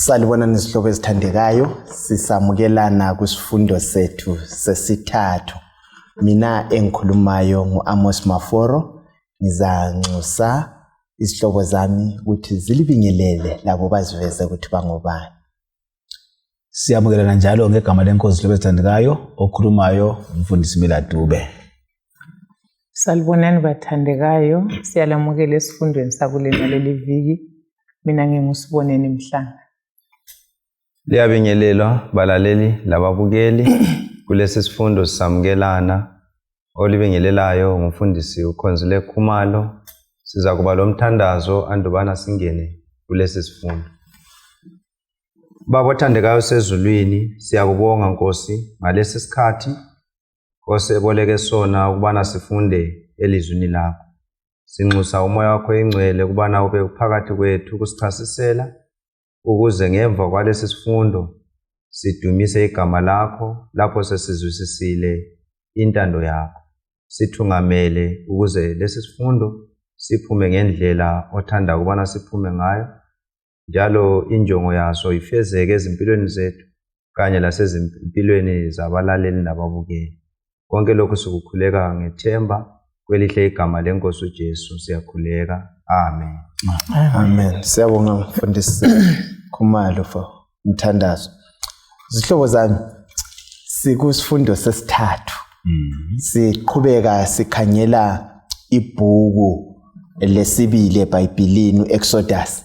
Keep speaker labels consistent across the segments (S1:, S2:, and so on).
S1: Salibonani izihlobo ezithandekayo, sisamukelana kwisifundo sethu sesithathu. Mina engikhulumayo ngu-Amos Maforo, ngizanxusa izihlobo zami ukuthi zilibingelele labo baziveze ukuthi bangobani.
S2: Siyamukelana njalo ngegama lenkosi zihlobo ezithandekayo, okhulumayo umfundisi Mila Dube.
S3: Salibonani bathandekayo, siyalamukela esifundweni sakulena leli viki. Mina nginguSiboneni Mhlanga.
S4: Liyabingelelwa balaleli lababukeli kulesi sifundo sisamukelana olibingelelayo ngumfundisi uKhonzile Khumalo. Siza kuba lomthandazo andubana singene kulesi sifundo. Baba othandekayo sezulwini, siyakubonga Nkosi ngalesi sikhathi Nkosi eboleke sona ukubana sifunde elizwini lakho. Sinxusa umoya wakho ingcwele ukubana ube phakathi kwethu ukusichasisela ukuze ngemva kwalesi sifundo sidumise igama lakho lapho sesizwisisile intando yakho. Sithungamele ukuze lesi sifundo siphume ngendlela othanda ukubana siphume ngayo njalo injongo yaso ifezeke ezimpilweni zethu kanye lasezimpilweni zabalaleli nababukeli. Konke lokhu sikukhuleka ngethemba kwelihle igama lenkosi uJesu siyakhuleka. Amen.
S1: Amen. Siyabonga mfundisi Khumalo for umthandazo. Zihlobo zami, sikusifundo sesithathu. Siqhubeka sikhangela ibhuku lesibili eBhayibhilini uExodus.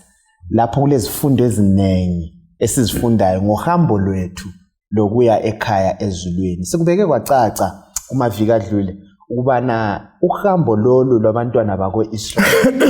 S1: Lapho kulezifundo eziningi esizifundayo ngohambo lwethu lokuya ekhaya ezulwini. Sikubeke kwacaca kumaviki adlule ukubana uhambo lolu lwabantwana bako-Israyeli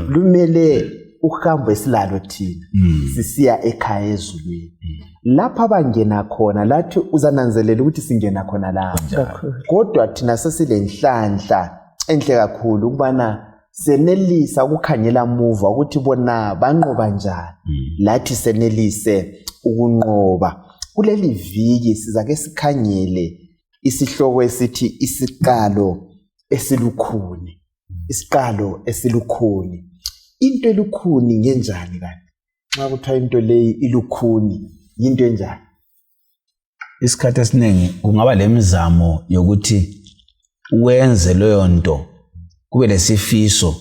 S1: lumele uhambo esilalo thina sisiya ekhaya ezulwini. Lapho abangena khona lathi uzananzelela ukuthi singena khona lapho, kodwa thina sesilenhlanhla enhle kakhulu ukubana senelisa ukukhangela muva ukuthi bona banqoba njani, lathi senelise ukunqoba. Kuleli viki sizake sikhangele isihloko esithi isiqalo esilukhuni. Isiqalo esilukhuni. Into elukhuni ngenjani kanti? Nxa kuthiwa into leyi ilukhuni, yinto enjani?
S2: Isikhathi esiningi kungaba lemizamo yokuthi wenze leyo nto, kube lesifiso,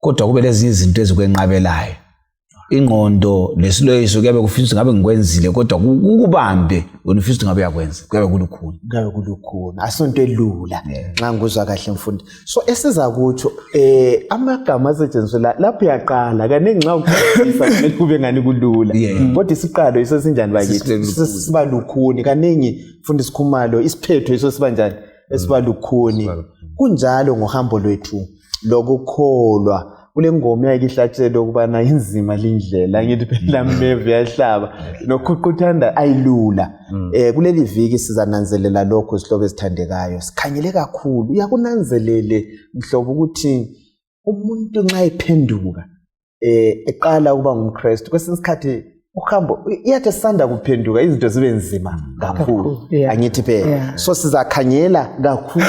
S2: kodwa kube lezinye izinto ezikwenqabelayo. Ingqondo lesiloyiso kuyabe kufisa ngabe ngikwenzile, kodwa kukubambe wena ufisa ngabe uyakwenza, kuyabe kulukhuni.
S1: Kuyabe kulukhuni, asonto elula nxa ngikuzwa kahle mfundi. So esiza kutsho amagama asetshenziswe la lapho uyaqala kaningi nxa uqalisa kumele kube ngani kulula, kodwa isiqalo yiso sinjani bakithi, siba lukhuni kaningi. Mfundisi Khumalo, isiphetho yiso siba njani? Esiba lukhuni. Kunjalo ngohambo lwethu lokukholwa. Kule ngoma eyake ihlatshelwe ukubana inzima lindlela, ngithi phela mmevu yahlaba nokhuquthanda ayilula. Kuleli viki sizananzelela lokho zihlobo ezithandekayo, sikhangele kakhulu. Uyakunanzelele mhlobo ukuthi umuntu nxa ephenduka eqala ukuba ngumKristu, kwesinye isikhathi uhambo iyathi esanda kuphenduka izinto zibe nzima kakhulu, angithi phela. So sizakhangela kakhulu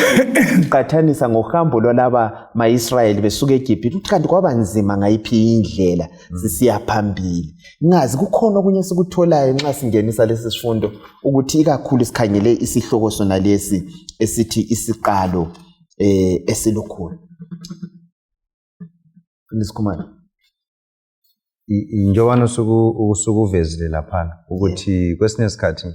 S1: qathanisa ngohambo lwalaba ma-Israyeli besuka eGibhithe, ukuthi kanti kwaba nzima ngayiphi indlela sisiya phambili. Ngazi kukhona okunye esikutholayo nxa singenisa lesi sifundo, ukuthi ikakhulu sikhangele isihloko sona lesi esithi isiqalo esilukhulu. Mfundisi
S4: Njengoba usukuvezile laphana ukuthi kwesinye isikhathi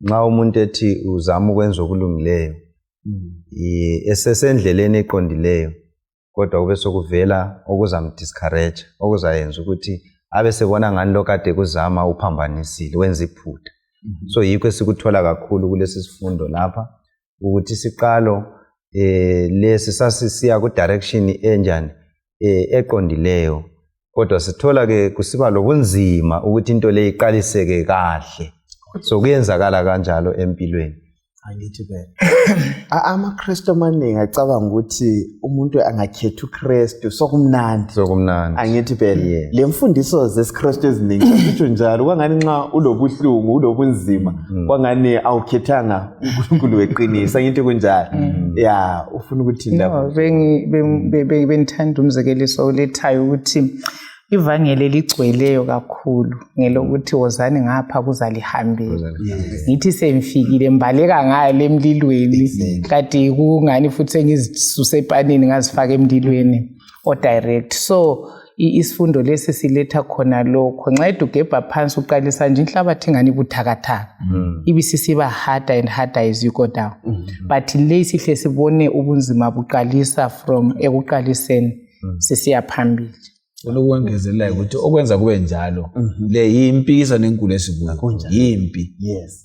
S4: nxa umuntu ethi uzama ukwenza okulungileyo esesendleleni eqondileyo, kodwa kube sokuvela okuzamdiscourage, okuzayenza ukuthi abe sebona ngani lo kade kuzama uphambanisile, wenza iphutha. So yikho esikuthola kakhulu kulesi sifundo lapha, ukuthi isiqalo lesi sasisiya ku direction enjani, eqondileyo, kodwa sithola ke kusiba lobunzima ukuthi into le iqaliseke kahle. So kuyenzakala kanjalo empilweni.
S1: Angithi phela amaKristu amaningi acabanga ukuthi umuntu angakhetha uKristu sokumnandi.
S4: Sokumnandi.
S1: Angithi phela le mfundiso zesiKristu eziningi zisho njalo, kwangani nxa ulobuhlungu ulobunzima kwangani awukhethanga uNkulunkulu weqiniso, angithi kunjalo. Ya, ufuna ukuthi
S3: ndaba. Bengithanda umzekeliso olethayo ukuthi Ivangeli eligcweleyo kakhulu ngelokuthi wozani ngapha kuzalihambela. Ngithi sengifikile mbaleka ngale emlilweni kati kungani futhi sengizisuse epanini ngazifaka emlilweni o direct. So isifundo lesi siletha khona lokho, nceda ugebha phansi uqalisa nje inhlabathi ingani ibuthakathaka, ibisisiba harder and harder as you go down. But le sihle sibone ubunzima buqalisa from ekuqaliseni sisiya phambili.
S2: Olokwengezelelayo ukuthi okwenza kube njalo, le yimpikisano enkulu esikuyo, yimpi.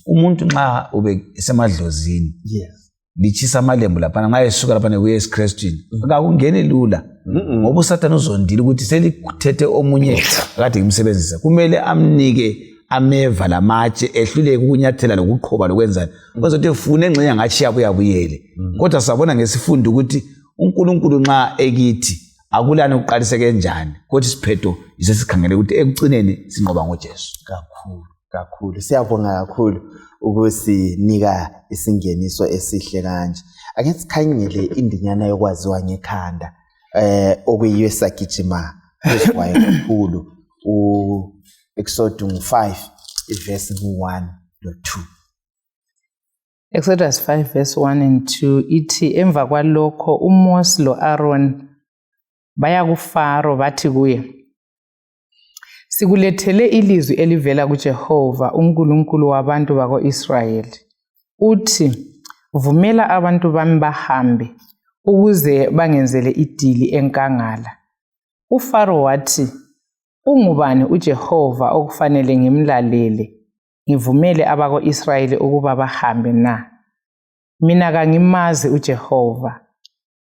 S2: Umuntu nxa ube esemadlozini, litshisa amalembu laphana, nxa esuka laphana kuye esiKrestwini, akakungeni lula, ngoba uSathane uzondile ukuthi selithethe omunye akade ngimsebenzisa, kumele amnike ameva lamatshe ehluleke ukunyathela lokuqhoba lokwenzani, kwenza ukuthi efune engxenye angatshiya abuye abuyele. Kodwa sabona ngesifundo ukuthi uNkulunkulu nxa ekithi akulani ukuqalise kanjani, kodwa isiphetho isesikhangele ukuthi ekucineni sinqoba ngoJesu.
S1: Kakhulu kakhulu, siyabonga kakhulu ukusinika isingeniso esihle kanje. Ake sikhangele indinyana yokwaziwa ngekhanda, okuyiyo esagijima phezu kwayo kakhulu, u-Exodus 5 ivesi 1 no-2.
S3: Exodus 5 verse 1 and 2 ithi, emva kwalokho uMose lo-Aaron baya kuFaro bathi kuye, sikulethele ilizwi elivela kuJehova uNkulunkulu wabantu bako-Israyeli. Uthi, vumela abantu bami bahambe ukuze bangenzele idili enkangala. UFaro wathi, ungubani uJehova okufanele ngimlalele, ngivumele abako-Israyeli ukuba bahambe na? Mina kangimazi uJehova,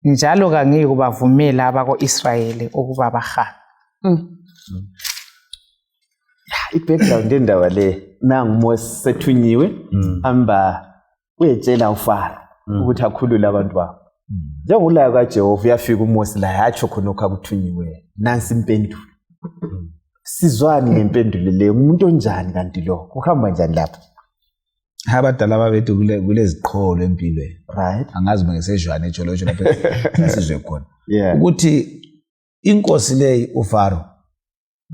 S3: njalo kangiyikubavumela abako-Israyeli ukuba bahambe.
S1: I-background yendaba le, nangu Mose sethunyiwe, amba uyetshela uFaro ukuthi akhulule abantu babo. Njengolayo kaJehova uyafika uMose laye atsho khonokho akuthunyiweyo. Nansi impendulo. Sizwani ngempendulo leyo? Ngumuntu onjani kanti lo? Kuhamba njani lapha?
S2: Abadala babethu kuleziqholo empilweni.
S1: Right.
S2: Angazi uma ngisejwane ejolojo lapho sasizwe khona. Ukuthi inkosi leyi uFaro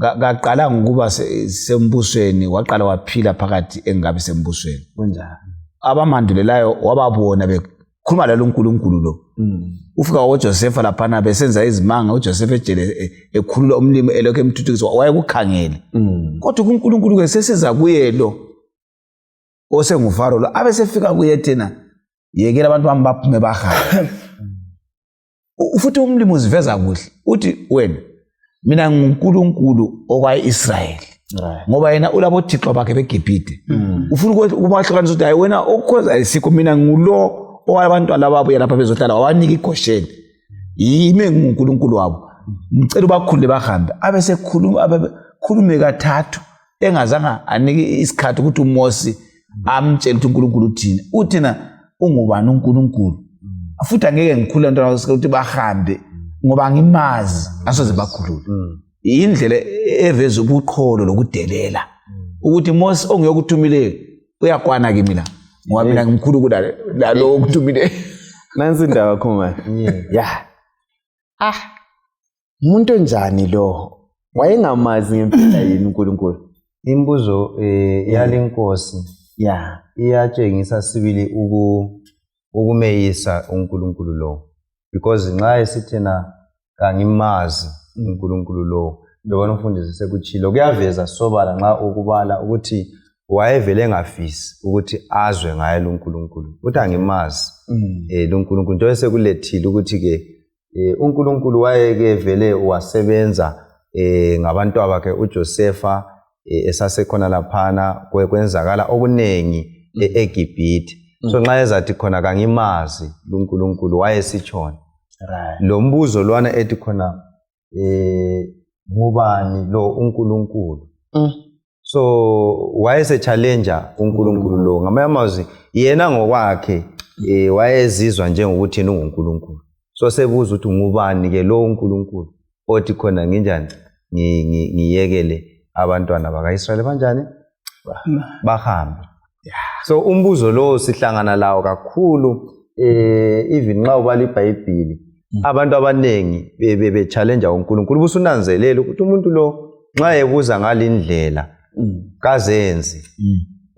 S2: kaqalanga ukuba sembusweni, waqala waphila phakathi engabe sembusweni.
S1: Kunjani?
S2: Abamandulelayo wababona bekhuluma lalo uNkulunkulu lo. Ufika uJosepha laphana besenza izimanga, uJosepha ejele ekhulula umlimi elokhu emthuthukisa, wayekukhangele. Kodwa uNkulunkulu ke sesiza kuye lo osenguFaro lo, abe sefika kuye thina yekela abantu bami baphume bahambe. Futhi umlimi uziveza kuhle, uthi wena mina nguNkulunkulu okwa-Israyeli, ngoba yena ulabo thixo bakhe beGibhithe. Ufuna ukubahlukanisa ukuthi hayi wena okukhoza ayisikho, mina ngulo owabantwana ababuya lapha bezohlala wabanika iGosheni, yimi nguNkulunkulu wabo, ngicela ubakhulule bahambe. Abe sekhuluma, abe kathathu engazange anike isikhathi ukuthi uMose amtshele ukuthi uNkulunkulu uthini. Uthina ungubani uNkulunkulu, futhi angeke ngikhulule abantwana ukuthi bahambe ngoba angimazi, asoze bakhulule. Indlela eveza ubuqholo lokudelela ukuthi Mose ongiyokuthumileyo uyakwana kimi la, ngoba mina ngimkhulu kulalo okuthumileyo.
S1: Nansi indaba khuma. Yeah. Umuntu onjani lo? Wayengamazi ngempela yini uNkulunkulu?
S4: Imibuzo yalenkosi iyatshengisa sibili ukumeyisa uNkulunkulu lo, because nxa esithena kangimazi uNkulunkulu lo, lobona umfundisi sekuchilo, kuyaveza sobala nxa ukubala ukuthi wayevele engafisi ukuthi azwe ngaye lo uNkulunkulu, uthi angimazi lo uNkulunkulu, njengoba sekulethile ukuthi ke uNkulunkulu wayeke vele wasebenza ngabantu abakhe uJosepha esasekhona laphana, kwenzakala okuningi eGibhithe. So nxa ezathi khona kangimazi uNkulunkulu, wayesitshona lo mbuzo lwana ethi khona ngubani lo uNkulunkulu. So wayese-challenge uNkulunkulu lo ngamanye amazwi, yena ngokwakhe wayezizwa njengokuthi yena unguNkulunkulu. So sebuza ukuthi ngubani ke lo uNkulunkulu othi khona nginjani ngiyekele abantwana bakaIsrayeli banjani bahambe. So umbuzo lo sihlangana lawo kakhulu, even nxa ubala iBhayibhili. Abantu abaningi be-challenge uNkulunkulu, ubusunanzelela ukuthi umuntu lo nxa ebuza ngalindlela kazenzi.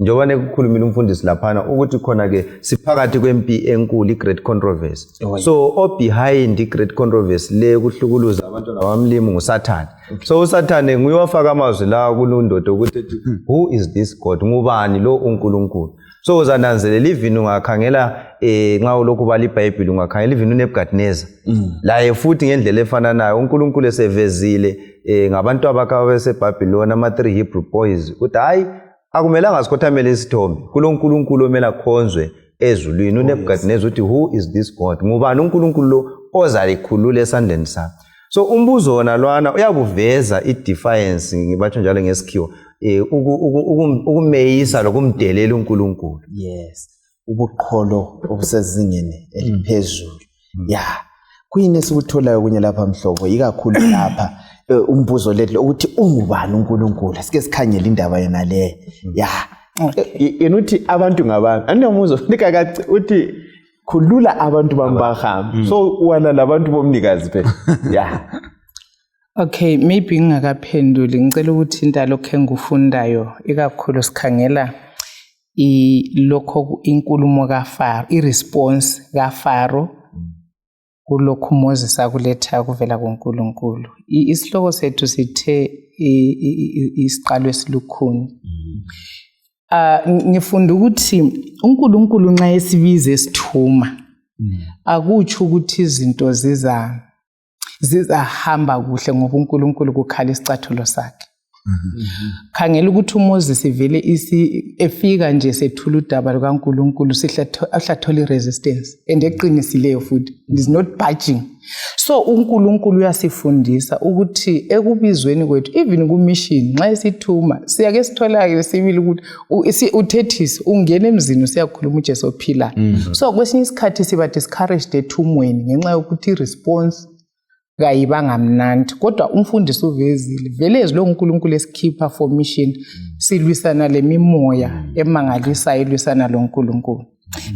S4: Njengoba nekukhulumile umfundisi laphana ukuthi khona-ke siphakathi kwempi enkulu, i-great controversy. So o-behind i-great controversy le kuhlukuluza abantwana bamlimu nguSathane. So uSathane nguye wafaka amazwi la kulundoda ukuthi ethi, "Who is this God? Ngubani lo uNkulunkulu?" So uzananzelela, even ungakhangela nxa ulokhu ubala iBhayibhili, ungakhangela even uNebukadnezar laye futhi ngendlela efananayo, uNkulunkulu esevezile ngabantu abakhe ababeseBhabhiloni, ama-three Hebrew boys, ukuthi hhayi, akumelanga sikhothamele isithombe, kulo nkulunkulu omele akhonzwe ezulwini. UNebukadnezar uthi, "Who is this God? Ngubani uNkulunkulu lo ozalikhulula esandleni sami?" So umbuzo wona lwana uyakuveza i-defiance, ngibatsho njalo ngesikhiwa, ukumeyisa lokumdelela uNkulunkulu.
S1: Yes, ubuqholo obusezingeni eliphezulu. Ya, kuyini esikutholayo kunye lapha, mhlobo, ikakhulu lapha umbuzo lethu ukuthi ungubani uNkulunkulu? Sike sikhangele indaba yona leyo. Ya, yena uthi abantu ngabantu andiyamuzwa nikakaci uthi khulula abantu bami bahambe, so wala labantu bomnikazi phela, ya.
S3: Okay, maybe ngingakaphenduli, ngicela ukuthinta lokho engikufundayo, ikakhulu sikhangela lokho inkulumo kaFaro, i-response kaFaro kulokhu Moses akuletha kuvela kuNkulunkulu. Isihloko sethu sithe isiqalo esilukhuni. Ngifunda ukuthi uNkulunkulu nxa esibiza esithuma, akutsho ukuthi izinto zizahamba kuhle ngoba uNkulunkulu kukhala isicathulo sakhe. Khangela ukuthi uMoses vele efika nje sethula udaba lukaNkulunkulu, sihlathola i-resistance and eqinisileyo futhi, it is not budging. So uNkulunkulu uyasifundisa ukuthi ekubizweni kwethu, even ku-mission, nxa esithuma siyake sithola-ke sibili ukuthi uthethise ungena emzini usiyakhuluma uJesu ophilayo. So kwesinye isikhathi siba discouraged ethumweni ngenxa yokuthi i-response kayibanga mnandi, kodwa umfundisi uvezile vele ezwi loNkulunkulu esikhipha for mission, silwisana lemimoya emangalisayo ilwisana loNkulunkulu.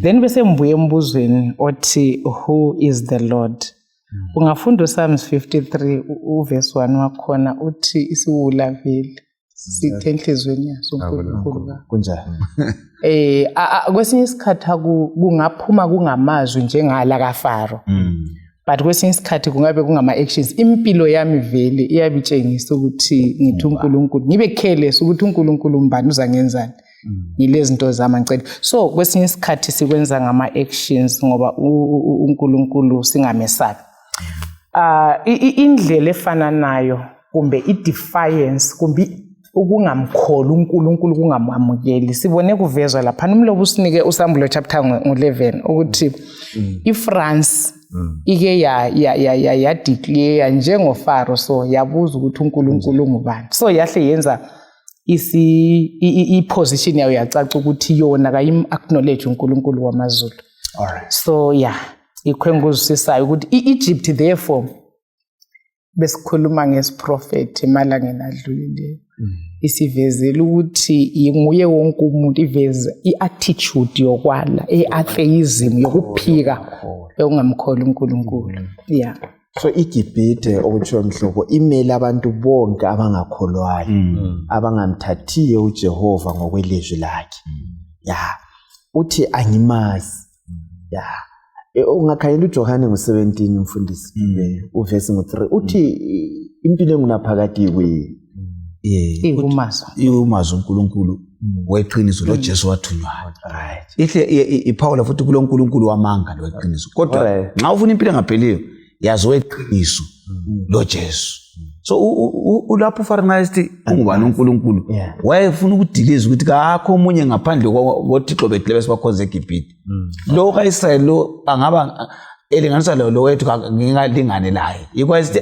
S3: Then bese ngibuye embuzweni othi, "Who is the Lord?" Ungafunda uPsalms 53 uverse 1 wakhona, uthi isiwula vele sithe enhliziyweni yaso, uNkulunkulu ka
S1: Kunjani?
S3: Kwesinye isikhathi kungaphuma kungamazwi njengala kaFaro, but kwesinye isikhathi kungabe kungama-actions. Impilo yami vele iyabe itshengisa ukuthi ngithi uNkulunkulu, ngibe careless ukuthi uNkulunkulu mbani, uzangenzani ngilezi zinto zami, angicela. So kwesinye isikhathi sikwenza ngama-actions ngoba uNkulunkulu singamesabi. Indlela efananayo kumbe i-defiance kumbe ukungamkholi uNkulunkulu, kungamamukeli, sibone kuvezwa laphana umlobo usinike uSambulo chapter ngo-11 ukuthi iFrance ike ya declare njengoFaro, so yabuza ukuthi uNkulunkulu ungubani. So yahle yenza i-position yayo yacaca ukuthi yona kayim-acknowledge uNkulunkulu wamazulu. So yeah, yikho engikuzwisisayo ukuthi i-Egypt therefore, besikhuluma ngesiprofethi emalangeni adlulileyo, isivezela ukuthi nguye wonke umuntu, iveza i-attitude yokwala, i-atheism, yokuphika, yokungamkholi uNkulunkulu, yeah.
S1: So iGibhithe okuthiwa, mhlobo, imele abantu bonke abangakholwayo, abangamthathiyo uJehova ngokwelizwi lakhe. Ya, uthi angimazi. Ya, ungakhangela uJohane ngo-17, mfundisi, uvesi ngo-3, uthi impilo engunaphakade ikuye.
S3: Ikumazi.
S2: Iwumazi uNkulunkulu weqiniso loJesu wathunywayo. Ihle iphawula futhi kulo nkulunkulu wamanga lo weqiniso, kodwa nxa ufuna impilo engapheliyo, yazi weqiniso loJesu. So ulapho uFaro nxa esithi ungubani uNkulunkulu, wayefuna ukudiliza ukuthi kakho omunye ngaphandle koThixo bethu lebe sibakhonza eGibhithe. Lo ka-Israyeli lo angaba elinganiswa lo wethu, ngingalingane laye. Yikho esithi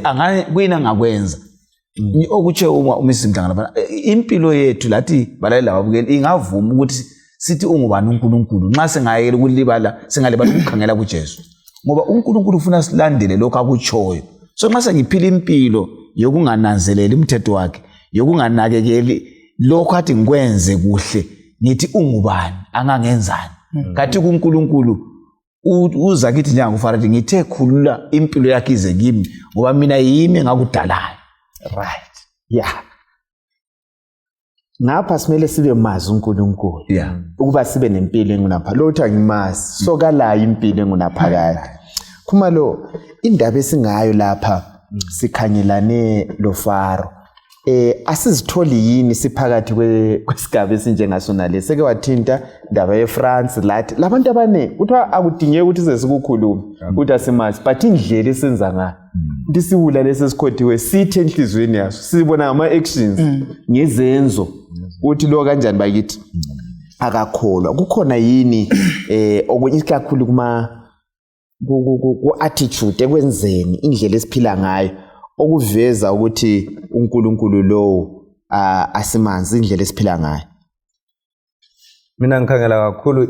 S2: kuyini angakwenza. Okutsho uma uMrs Mhlanga laphana, impilo yethu lathi balaleli lababukeli ingavuma ukuthi sithi ungubani uNkulunkulu nxa singayekela ukulibala, singalibala ukukhangela kuJesu, ngoba uNkulunkulu ufuna silandele lokhu akutshoyo. So nxa sengiphila impilo yokungananzeleli umthetho wakhe, yokunganakekeli lokhu athi ngikwenze kuhle, ngithi ungubani, angangenzani? Kathi kuNkulunkulu. Uza kithi njengakuFaro athi ngithe khulula impilo yakhe ize kimi ngoba mina yimi engakudalayo.
S1: Right, yeah. Ngapha simele sibe mazi uNkulunkulu ukuba sibe nempilo engunaphakade. Lo uthi angimazi, so kalayo impilo engunaphakade. Khumalo, indaba esingayo lapha sikhangelane loFaro. Asizitholi yini siphakathi kwesigaba esinjengaso nale? Seke wathinta indaba yeFrance lathi labantu abaningi kuthiwa akudingeki ukuthi size sikukhulume ukuthi asimazi, but indlela esenza ngayo ukuthi siwula lesi esikhothiwe sithi enhliziyweni yaso sibona ngama-actions ngezenzo ukuthi lo kanjani bakithi akakholwa. Kukhona yini okunye ikakhulu kuma ku-attitude ekwenzeni indlela esiphila ngayo okuveza ukuthi uNkulunkulu lowo asimanzi indlela esiphila ngayo?
S4: Mina ngikhangela kakhulu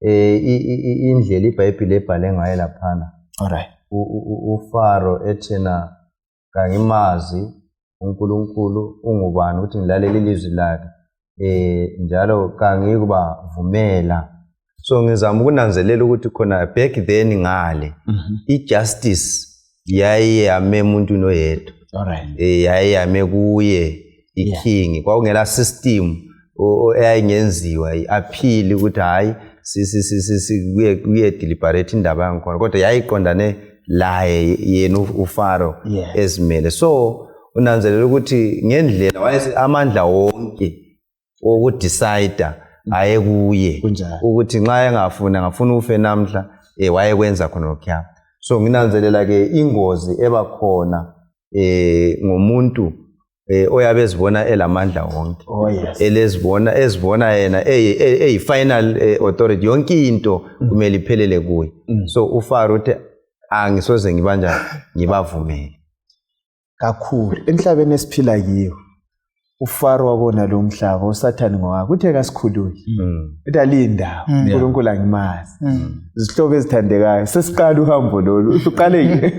S4: indlela iBhayibheli ebhale ngayo laphana.
S1: Alright.
S4: uFaro ethena kangimazi uNkulunkulu ungubani ukuthi ngilalele ilizwi lakhe, njalo kangikubavumela. So ngizama ukunanzelela ukuthi khona back then ngale i-justice yayiyame emuntwini oyedwa. Yayiyame kuye i-king, kwakungela system eyayingenziwa i-appeal ukuthi hhayi kuye deliberate indaba yangikhona, kodwa yayiqondane laye yena uFaro ezimele. So unanzelela ukuthi ngendlela wayese amandla wonke okudecide ayekuye ukuthi nxa engafuna ngafuna ufe namhla, wayekwenza khona lokhuya. So nginanzelela ke ingozi ebakhona ngomuntu oyabe ezibona elamandla wonke. Elezibona ezibona yena eyi final authority, yonke into kumele iphelele kuye. So uFaro uthi angisoze ngibanjani ngibavumele.
S1: Kakhulu emhlabeni esiphila kiwo uFaro wabona lo mhlaba uSathane ngowakhe uthe kasikhululi uthi alindawo uNkulunkulu angimazi. Izihlobo ezithandekayo sesiqala uhambo lolu uqale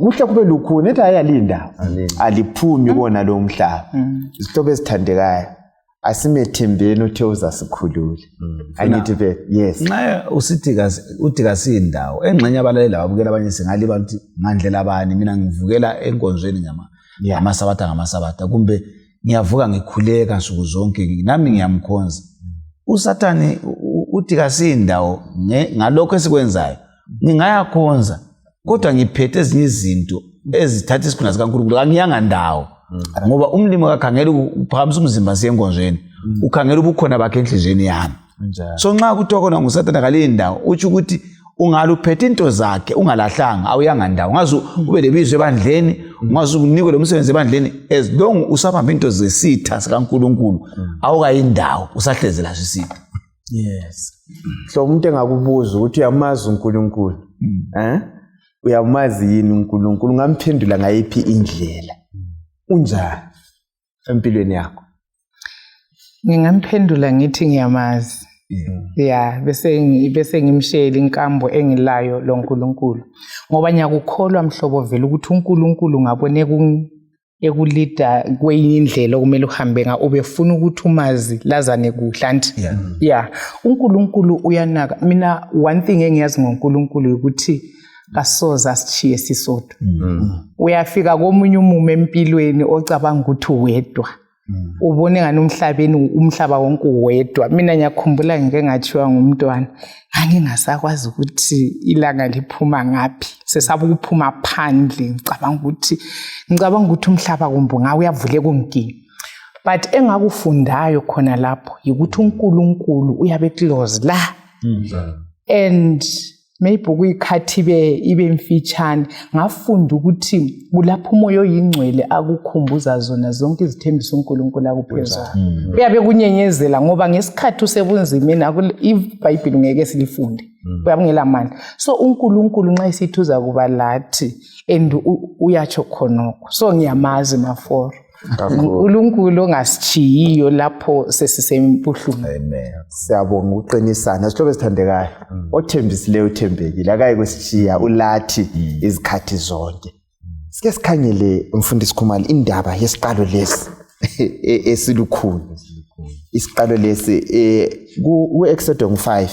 S1: kuhle kube lukhuni ethi hayi alindawo aliphumi kona lo mhlaba. Izihlobo ezithandekayo asimethembeni uthe uzasikhulula. Angithi be yes.
S2: Nxa usithi uthi kasiyindawo engxenye abalaleli ababukela abanye singaliba ukuthi ngandlela bani mina ngivukela enkonzweni ngamasabatha kumbe ngiyavuka ngikhuleka nsuku zonke nami ngiyamkhonza. uSathane uthi kasiyindawo ngalokho esikwenzayo ngingayakhonza kodwa ngiphethe ezinye izinto ezithatha isikhundla sikaNkulunkulu angiyanga ndawo ngoba umlimi kakhangela ukuphakamisa umzimba siye enkonzweni ukhangela ubukhona bakhe enhliziyweni yami. So nxa kuthiwa khona nguSathane kaliyindawo utsho ukuthi ungaluphethe into zakhe ungalahlanga awuyanga ndawo, ungaze ube lebizo ebandleni, ungaze unikwe lo msebenzi ebandleni, as long usabamba into zesitha sikaNkulunkulu awukayindawo usahlezi laso isitha.
S1: Yes. Hlobo umuntu engakubuza ukuthi uyamazi uNkulunkulu, uyamazi yini uNkulunkulu, ungamphendula ngayiphi indlela? Unjani empilweni yakho?
S3: Ngingamphendula ngithi ngiyamazi. Yeah, bese ngimshela inkambo engilayo loNkulunkulu. Ngoba ngiyakukholwa mhlobo vele ukuthi uNkulunkulu ngabone ekulida kwenye indlela okumele uhambe nga ubefuna ukuthi umazi lazane kuhle anti. Yeah, uNkulunkulu uyanaka. Mina one thing engiyazi ngoNkulunkulu ukuthi kasoze asishiye sisodwa. Uyafika komunye umumo empilweni ocabanga ukuthi uwedwa. Ubone ngani umhlabeni umhlaba wonke uwedwa. Mina ngiyakhumbula ngike ngathiwa ngumntwana ngangingasakwazi ukuthi ilanga liphuma ngaphi, sesaba ukuphuma phandle, ngicabanga ukuthi umhlaba kumbe ngawe uyavuleka ungiginye. But engakufundayo khona lapho yikuthi uNkulunkulu uyabe close la. And maybe kuyikhathi ibe mfitshane ngafunda ukuthi kulapho umoya oyingcwele akukhumbuza zona zonke izithembiso uNkulunkulu akuphe zona. Uyabe kunyenyezela ngoba ngesikhathi usebunzimeni iBhayibheli ngeke silifunde, uyabe ungelamandla. So uNkulunkulu nxa esithi uza kuba lathi and uyatsho khonokho. So ngiyamazi Maforo, uNkulunkulu ongasitshiyiyo lapho sesisembuhlungu.
S1: Amen. Siyabonga ukuqinisana sihlobo esithandekayo. Othembisileyo uthembekile, akayi kusitshiya, ulathi izikhathi zonke. Sike sikhangele mfundisi Khumalo indaba yesiqalo lesi esilukhuni. Isiqalo lesi ku-Exodus 5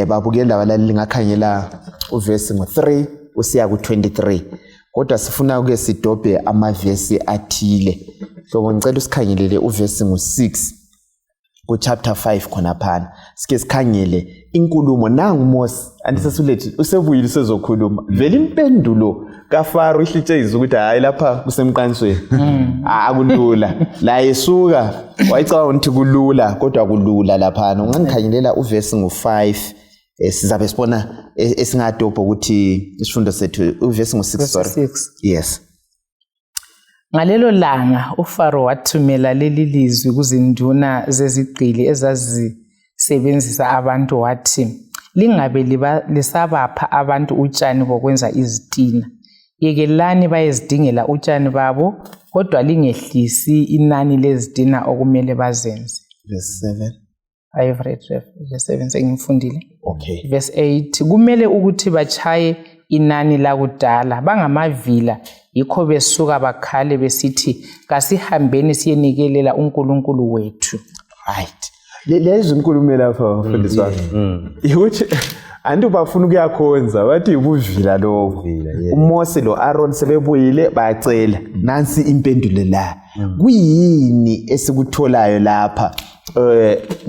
S1: Babukeli labalaleli, ngakhangela uvesi ngo-3 usiya ku-23, kodwa sifuna ukuke sidobhe amavesi athile. Hlobo, ngicela usikhangelele uvesi ngo-6 ku-chapter 5 khonaphana, sike sikhangele inkulumo. Nangu uMosi, andisesulethi, usebuyile, usezokhuluma. Vele impendulo kaFaro ihlitshengisa ukuthi hhayi, lapha kusemqansweni, akulula. La esuka wayicabanga ukuthi kulula, kodwa kulula laphana. Ungangikhangelela uvesi ngo-5, sizabe sibona esingadobha ukuthi isifundo sethu, uvesi ngo-6, sorry.
S3: 6.
S1: Yes.
S3: Ngalelo langa uFaro wathumela leli lizwi kuzinduna zezigqili ezazisebenzisa abantu, wathi, lingabe lisabapha abantu utshani bokwenza izitina. Yekelani bayezidingela utshani babo, kodwa lingehlisi inani lezitina okumele bazenze.
S1: Verse 7.
S3: I have read verse 7, sengimfundile.
S1: Okay.
S3: Verse 8, kumele ukuthi bachaye inani lakudala, bangamavila, yikho besuka bakhale besithi, kasihambeni siyenikelela uNkulunkulu wethu.
S1: Right, lezi inkulumo lapha, mfundisi wami, ukuthi anti bafuna ukuyakhonza, bathi yibuvila lobo.
S4: Uvila, yeah.
S1: UMose lo-Aaron sebebuyile, bayacela. Nansi impendulo la. Kuyini esikutholayo lapha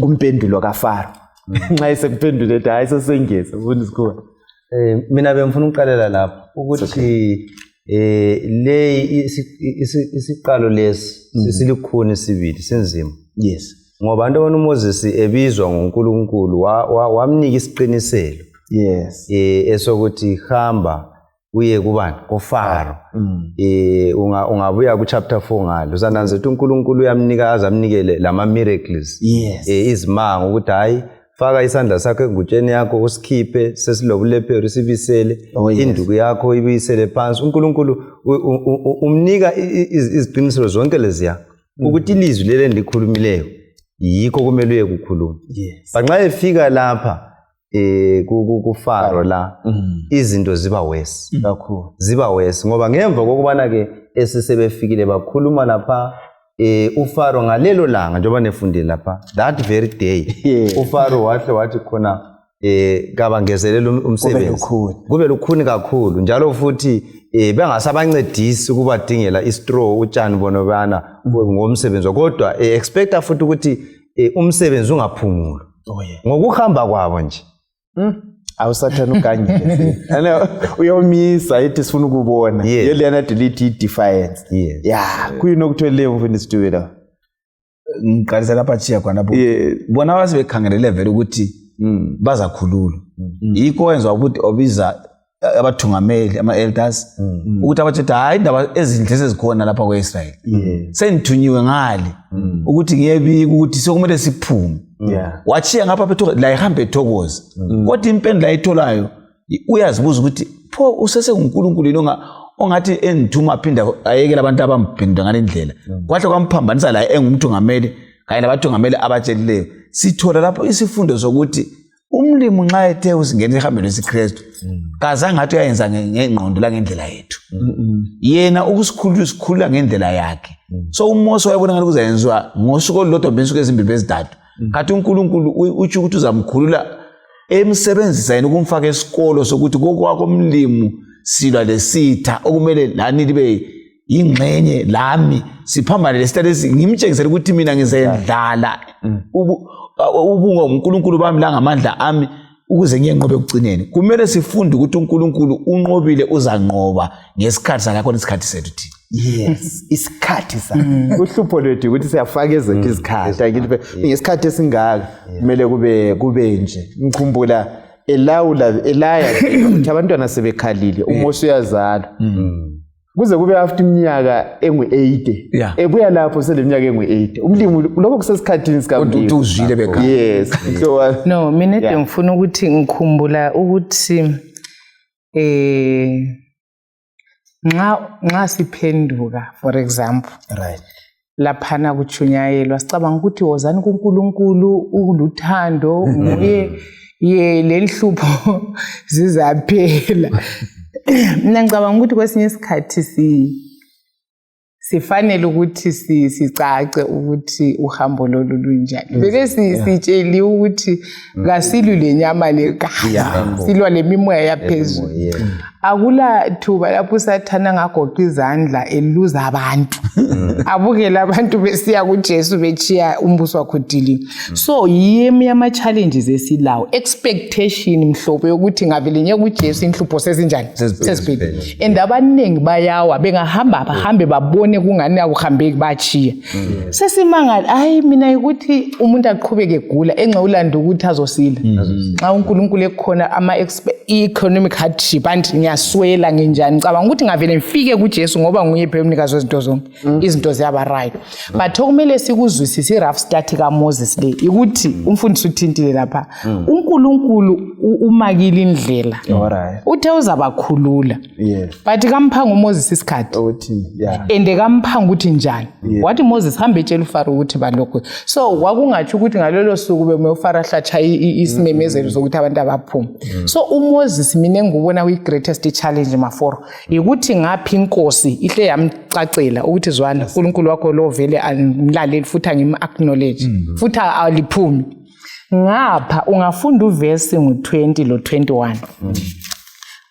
S1: kumpendulo kaFaro nxa esekuphendule ethi hayi, sesengeza, mfundisi khona?
S4: Mina bengifuna ukuqalela lapho ukuthi le isiqalo lesi silikhuni sibili, sinzima, ngoba abantu abona uMoses ebizwa nguNkulunkulu, wamnika isiqiniselo esokuthi hamba uye kubani, kuFaro. Ungabuya ku chapter 4 ngalo, uzananza ukuthi uNkulunkulu uyamnika aze amnikele lama miracles, izimanga, ukuthi hayi, faka isandla sakho engutsheni yakho, usikhiphe sesilobulephero, usibisele. Induku yakho ibuyisele phansi. UNkulunkulu umnika iziqiniselo zonke leziya ukuthi ilizwi leli endikhulumileyo yikho kumele uye kukhuluma. Banxa efika lapha kuFaro la, izinto ziba worse.
S1: Kakhulu.
S4: Ziba worse, ngoba ngemva kokubana ke esisebefikile bakhuluma lapha, uFaro ngalelo langa, njengoba nefundile lapha, that very day, uFaro wahle wathi khona kabangezelela umsebenzi.
S1: Lukhuni.
S4: Kube lukhuni kakhulu njalo futhi, bengasabancedisi ukubadingela i-straw, utshani bonobana ngomsebenzi, kodwa expecta futhi ukuthi umsebenzi ungaphungulwa ngokuhamba kwabo nje.
S1: Awusathana ugangile. Ana uyomisa, ithi sifuna ukubona. Yeliyana delete i-defiance. Ya, kuyini okutholileyo, mfundisi Dube, la?
S2: Ngiqalisa lapha chiya khona lapho. Bona basebekhangelele vele ukuthi bazakhululwa, yikho wenza ukuthi obiza abathungameli, ama-elders, ukuthi abatshethi, hayi, indaba ezinhle sezikhona lapha kwa-Israyeli. Sengithunyiwe ngale ukuthi ngiyebika ukuthi sekumele siphume. Wachiya ngapha bethokoza, la ihambe ethokoza, kodwa impendulo ayitholayo, uyazibuza ukuthi pho usesenguNkulunkulu yini ongathi engithuma aphinde ayekele abantu abamphendula ngale ndlela? Kwahle kwamphambanisa la engumthungameli kanye labathungameli abatshelileyo. Sithola lapho isifundo sokuthi umlimi nxa ethe usingena ehambeni lwesiKristu, kazange athi uyayenza ngengqondo langendlela yethu. Yena ukusikhulula, usikhulula ngendlela yakhe. So uMose wayebona ngathi kuzayenziwa ngosuku olulodwa kumbe insuku ezimbili ezintathu, kanti uNkulunkulu utsho ukuthi uzamkhulula emsebenzisa yena ukumfaka esikolo sokuthi kokwakho umlimu silwa lesitha okumele lani libe yingxenye lami, siphambane lesitha lesi, ngimtshengisele ukuthi mina ngizendlala ubungunkulunkulu bami langamandla ami ukuze ngiyenqobe ekugcineni. Kumele sifunde ukuthi uNkulunkulu unqobile, uzanqoba ngesikhathi sakhe, akhona isikhathi sethu thina.
S1: Yes, isikhathi sakhe. Uhlupho lwethu ukuthi siyafaka ezethu izikhathi. Angithi ngesikhathi esingaka kumele kube nje. Ngikhumbula elawula elaya ukuthi abantwana sebekhalile, uMose uyazalwa. Kuze kube after iminyaka engu-80, ebuya lapho seleminyaka engu-80 umlimi, lokho kusesikhathini
S2: sikamlimi. Uthi uzwile bekhaya.
S1: Yes. So
S3: No, mina ede ngifuna ukuthi ngikhumbula ukuthi nxa siphenduka, for example, laphana kutshunyayelwa, sicabanga ukuthi wozani kuNkulunkulu, uluthando, nguye ye lenhlupho zizaphela. Mina ngicabanga ukuthi kwesinye isikhathi si Sifanele ukuthi sicace ukuthi uhambo lolu lunjani. Vele sitsheliwe ukuthi kasilwi lenyama legazi, silwa lemimoya yaphezulu. Akula thuba lapho uSathane angagoqa izandla eluza abantu, abukele abantu besiya kuJesu bechiya umbuso wakho udilini. So yimi ama-challenges esilawo, expectation mhlobo yokuthi ngavele ngiye kuJesu inhlupho sezinjani, seziphelile. And abaningi bayawa bengahamba bahambe babone kungani akuhambeki, bachiya. Sesimangala, hayi mina ukuthi umuntu aqhubeke egula enxa ulanda ukuthi azosila. Nxa uNkulunkulu ekhona, ama-economic hardship anti ngiyaswela nginjani, ngicabanga ukuthi ngavele ngifike kuJesu ngoba nguye phela umnikazi wezinto zonke, izinto ziyaba right. But okumele sikuzwisise i-rough start kaMoses le ukuthi umfundisi uthintile lapha, uNkulunkulu umakile indlela, uthe uzabakhulula, but kamphanga uMoses isikhathi and kamphanga ukuthi njani. Wathi Moses hambe etshela uFaro ukuthi balokhu. So kwakungatsho ukuthi ngalolo suku beme uFaro ahlatsha isimemezelo sokuthi abantu abaphuma. So uMoses, mina engikubona kuyi-greatest challenge maforo yikuthi ngaphi inkosi ihle yamcacela ukuthi zwana, uNkulunkulu wakho lo vele angimlaleli futhi angim-acknowledge futhi aliphumi. Ngapha ungafunda uvesi ngu-20 lo-21,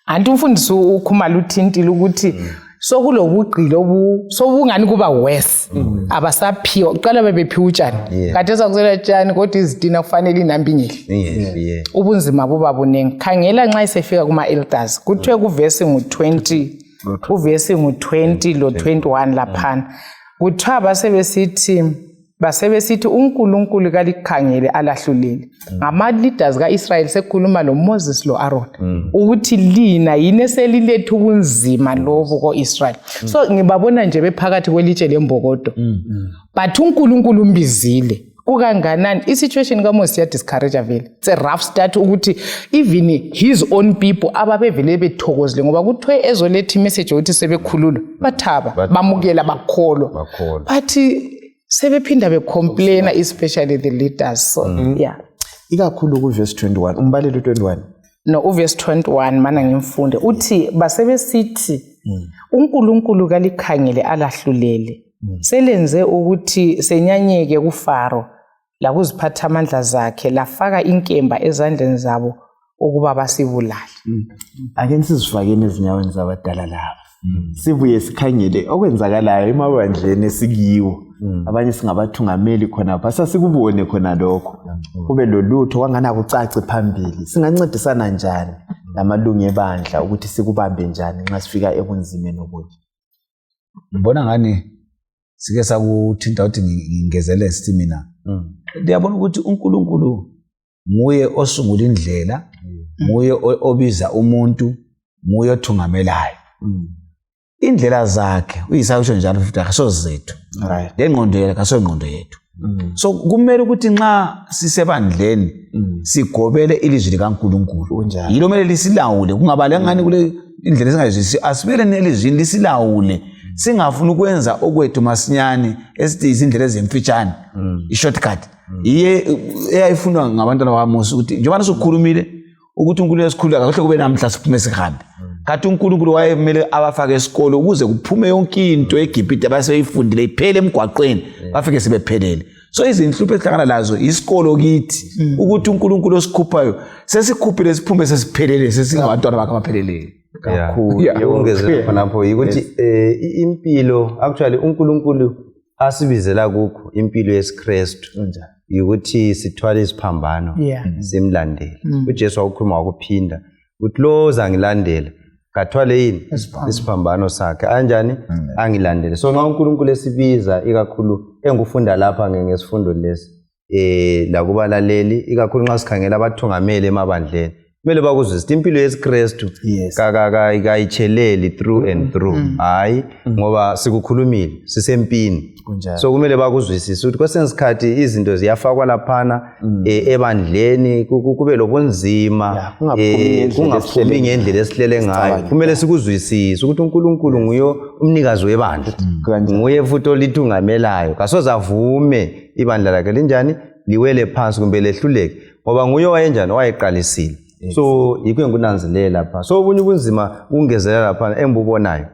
S3: anti umfundisi uKhumalo uthintile ukuthi sokulobugqili obu sobungani kuba worse, abasaphiwa. Kuqala bebephiwa utshani, kade sakusela tshani, kodwa izitina kufanele inambi ingehli. Ubunzima buba buningi. Khangela nxa isefika kuma-elders, kuthiwe kuvesi ngu-20, kuvesi ngu-20 lo-21 laphana, kuthiwa basebesithi uNkulunkulu kalikhangele alahlulele. Ngama-leaders ka-Israyeli sekhuluma lo-Moses lo-Aaron ukuthi lina yini eseliletha ubunzima lobu ko-Israyeli. So ngibabona nje bephakathi kwelitshe lembokodo, but uNkulunkulu umbizile kukanganani. I-situation kaMoses iyadiscourage vele. It's a rough start ukuthi even his own people ababevele bethokozile, ngoba kuthiwe ezoletha imessage yokuthi sebekhululwa, bathaba, bamukela, bakholwa,
S4: Bakholwa.
S3: but sebephinda becomplaina, especially the leaders. So yeah.
S1: Ikakhulu kuvesi 21, umbalelo 21.
S3: No, uvesi 21 mana ngimfunde, uthi basebesithi uNkulunkulu kalikhangele alahlulele, selenze ukuthi senyanyeke kuFaro lakuziphathamandla zakhe, lafaka inkemba ezandleni zabo ukuba basibulale.
S1: Ake nisizifakeni ezinyaweni zabadala laba, sibuye sikhangele okwenzakalayo emabandleni esikiwo. Abanye singabathungameli khonapha, sasikubone khona lokho kube lolutho kwangani akucaci phambili. Singancedisana njani lamalungu ebandla ukuthi sikubambe njani nxa sifika ebunzimeni obunje?
S2: Ngibona ngani sike sakuthinta ukuthi ngingezele sithi mina ndiyabona ukuthi uNkulunkulu nguye osungula indlela, nguye obiza umuntu, nguye othungamelayo. Indlela zakhe uyisakusho njalo futhi akasozi zethu, lengqondo yakhe asongqondo yethu. So kumele ukuthi nxa sisebandleni sigobele ilizwi likaNkulunkulu. Yilo kumele lisilawule, kungabali ngani kule indlela esingayizwisisi, asibeleni elizwini lisilawule, singafuni ukwenza okwethu masinyane esithi izindlela ezimfitshane, i-shortcut iye eyayifunwa ngabantwana bakaMosi, ukuthi njengoba sukhulumile ukuthi uNkulunkulu esikhulula kahle kube namhla siphume sihambe, kanti uNkulunkulu wayemele abafake esikolo ukuze kuphume yonke into eGibhite abaseyifundile iphele emgwaqweni, bafike sebephelele. So izinhlupho esihlangana lazo isikolo kithi, ukuthi uNkulunkulu osikhuphayo sesikhuphile siphume sesiphelele, sesingabantwana bakhe abapheleleyo.
S1: Kakhulu.
S4: Ukungezela khonapho yikuthi impilo actually uNkulunkulu asibizela kukho, impilo yesiKristu, yikuthi sithwale isiphambano simlandele. UJesu wakukhuluma wakuphinda ukuthi lo ozangilandela kathwale yini? Isiphambano sakhe anjani? Angilandele. So nxa uNkulunkulu esibiza, ikakhulu engikufunda lapha ngesifundo lesi lakubalaleli, ikakhulu nxa sikhangela abathungameli emabandleni, kumele bakuzwisise impilo yesiKristu kayitsheleli through and through, hayi, ngoba sikukhulumile sisempini. So kumele bakuzwisise ukuthi kwesinye isikhathi izinto ziyafakwa laphana ebandleni, kube lobunzima,
S1: Yeah, kungaphumi ngendlela
S4: kungaphumi
S1: esihlele
S4: ngendlela esihlele ngayo.
S1: Sicabange.
S4: Kumele sikuzwisise ukuthi uNkulunkulu nguye umnikazi webandla, nguye futhi olithungamelayo, kasoze avume ibandla lakhe linjani liwele phansi kumbe lehluleke, ngoba nguye owayenjani owayeqalisile. So yikho engikunanzelela lapha. So obunye ubunzima ukungezelela lapha engibubonayo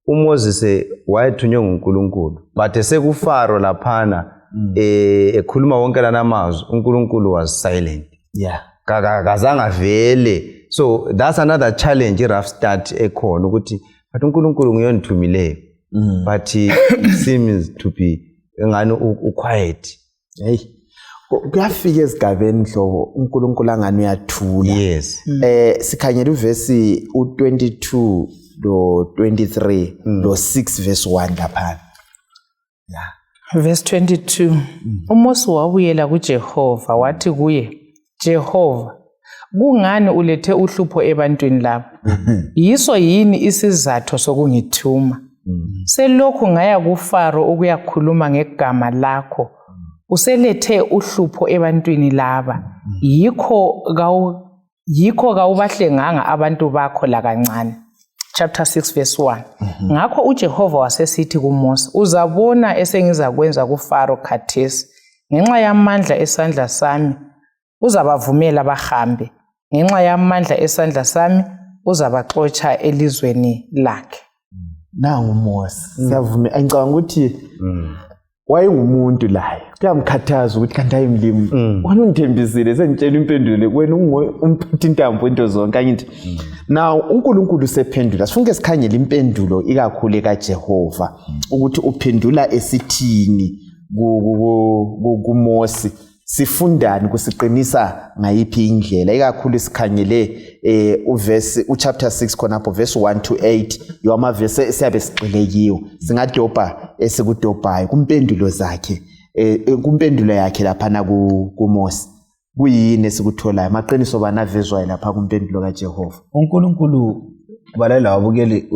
S4: uMoses wayethunywe nguNkulunkulu, but esekuFaro laphana ekhuluma wonke lana amazwi, uNkulunkulu was silent. Kazange avele. So that's another challenge, i-rough start ekhona, ukuthi but uNkulunkulu nguye ondithumileyo, but he seems to be engani u-quiet.
S1: Hey, kuyafika ezigabeni hlobo uNkulunkulu angani uyathula. Sikhangela uvesi u22 lo 23 lo 6 verse 1 laphana.
S3: Verse 22. UMose wabuyela kuJehova wathi kuye, "Jehova, kungani ulethe uhlupho ebantwini laba? Yiso yini isizathu sokungithuma? Selokhu ngaya kuFaro ukuyakhuluma ngegama lakho, uselethe uhlupho ebantwini laba. Yikho kawubahlenganga abantu bakho lakancane." Chapter 6 verse 1. Ngakho uJehova wasesithi kuMose, "Uzabona esengizakwenza kuFaro khathesi. Ngenxa yamandla esandla sami uzabavumela bahambe. Ngenxa yamandla esandla sami uzabaxotsha elizweni lakhe."
S1: Nangu uMose, siyavuma, ngicabanga ukuthi wayengumuntu laye, kuyamkhathaza ukuthi kanti hayi mlimi, wena ungithembisile, sengitshela impendulo, wena umphatha intambo into zonke, angithi? Now uNkulunkulu usephendula, sifunke sikhangele impendulo ikakhulu ekaJehova, ukuthi uphendula esithini kuMose, sifundani, kusiqinisa ngayiphi indlela. Ikakhulu sikhangele uverse uchapter 6 khonapho, verse 1 to 8, yiwo amavesi siyabe sigxile kiwo. Singadobha esikudobhayo kumpendulo zakhe, kumpendulo yakhe laphana kuMose. Kuyini esikutholayo, amaqiniso bani avezwayo lapha kumpendulo kaJehova?
S2: UNkulunkulu, balela wabukeli,